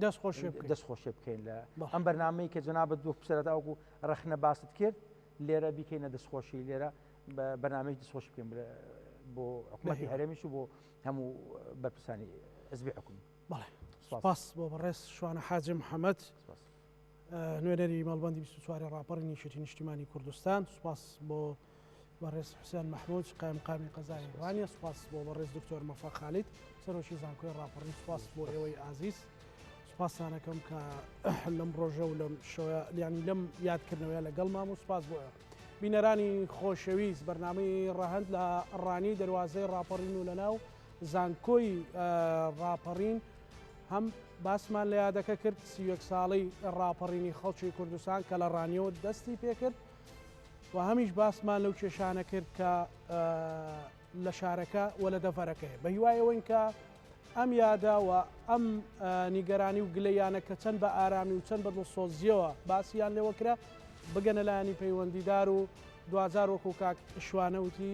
دەست خۆشێ بکەین دەست خۆشێ بکەین لە ئەم بەرنامەی کە جەنابت دوو سەرەتاوەکو ڕەخنە باست کرد لێرە بیکەینە دەستخۆشی لێرە بەرنامەی دەستخۆشی بکەین بۆ حکوومەتی هەرێمیش و بۆ هەموو بەرپرسانی حزبی حکومی بەڵێ سپاس بۆ بەڕێز شوانە حاجی محەممەد نوێنەری مەڵبەندی 24 ڕاپەڕی نیشتی نیشتیمانی کوردستان سپاس بۆ بەڕێز حوسێن مەحمود قایمقامی قەزای ڕانیە سوپاس بۆ بەڕێز دکتۆر مەفا خالید سەرۆکی زانکۆی ڕاپەڕین سوپاس بۆ ئێوەی ئازیز سوپاسانەکەم کە لەم ڕۆژە و لەم شەوە یانی لەم یادکردنەوەیە لەگەڵ مام و سوپاس بۆ ئێوە بینەرانی خۆشەویست بەرنامەی ڕەهەند لە ڕانی دەروازەی ڕاپەڕین و لەناو زانکۆی ڕاپەڕین هەم باسمان لە یادەکە کرد 31 ساڵی ڕاپەڕینی خەڵکی کوردستان کە لە ڕانیەوە دەستی پێکرد و هەمیش باسمان لەو کێشانە کرد کە لە شارەکە و لە دەڤەرەکە هەیە. بە هیوای ئەوەین کە ئەم یادە و ئەم نیگەرانی و گلەیانە کە چەند بە ئارامی و چەند بە دڵسۆزییەوە باسیان لێوە کرا بگەنە لایەنی پەیوەندیدار و دواجار وەکو کاک شوانە وتی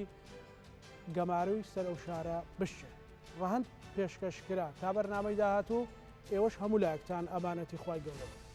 گەمارۆی سەر ئەو شارە بشکێت. ڕەهەند پێشکەش کرا. تا بەرنامەی داهاتوو ئێوەش هەموو لایەکتان ئەمانەتی خوای گەورە بن.